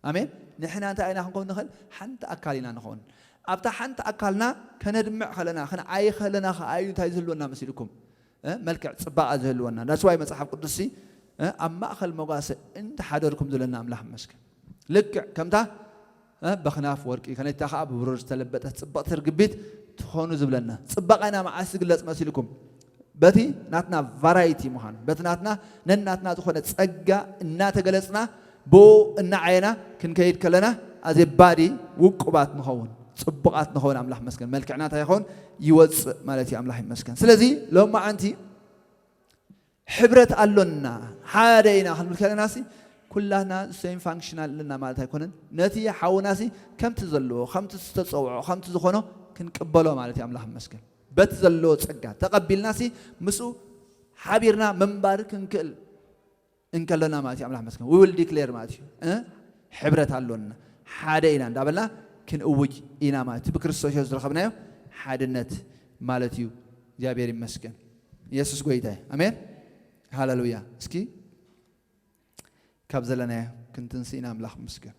ኣሜን። ንሕና እንታይ ኢና ክንከውን ንኽእል? ሓንቲ ኣካል ኢና ንኸውን። ኣብታ ሓንቲ ኣካልና ከነድምዕ ከለና፣ ክንዓይ ከለና ኸዓ እዩ እንታይ ዝህልወና መሲልኩም? እ? መልክዕ ጽባቐ ዝህልወና። That's why መጽሓፍ ቅዱስ ሲ፣ እ? ኣብ ማእከል መጓሰ እንተሓደርኩም ዝብለና ኣምላኽ ይመስገን። ልክዕ ከምታ፣ እ? በኽናፍ ወርቂ፣ ከነታ ኸዓ ብብሩር ዝተለበጠት ጽብቕቲ ርግቢት ትኾኑ ዝብለና። ጽባቐና መዓስ ዝግለጽ መሲልኩም? በቲ ናትና ቫራይቲ ምዃን፣ በቲ ናትና ነናትና ዝኾነ ጸጋ እናተገለጽና፣ ብኡ እናዓየና ክንከይድ ከለና፣ ኣዜ ባዲ ውቁባት ንኸውን፣ ጽቡቓት ንኸውን። ኣምላኽ ይመስገን። መልክዕና እንታይ ይኸውን? ይወጽእ ማለት እዩ። ኣምላኽ ይመስገን። ስለዚ ሎማዓንቲ ሕብረት ኣሎና፣ ሓደ ኢና ክንብል ከለናሲ፣ ኩላትና ሴም ፋንክሽን ኣለና ማለት ኣይኮነን። ነቲ ሓውናሲ ከምቲ ዘለዎ፣ ከምቲ ዝተጸውዖ፣ ከምቲ ዝኾኖ ክንቅበሎ ማለት እዩ። ኣምላኽ ይመስገን። በቲ ዘለዎ ጸጋ ተቐቢልናሲ፣ ምስኡ ሓቢርና ምንባር ክንክእል እንከለና ማለት እዩ። ኣምላኽ ይመስገን። We will declare ማለት እዩ። እ? ሕብረት ኣሎና፣ ሓደ ኢና እንዳበልና ክንእውጅ ኢና ማለት እዩ። ብክርስቶስ የሱስ ዝረኸብናዮ ሓድነት ማለት እዩ። እግዚኣብሔር ይመስገን። የሱስ ጎይታ እዩ። ኣሜን። ሃሌሉያ። እስኪ ካብ ዘለናዮ ክንትንስእ ኢና። ኣምላኽ ይመስገን።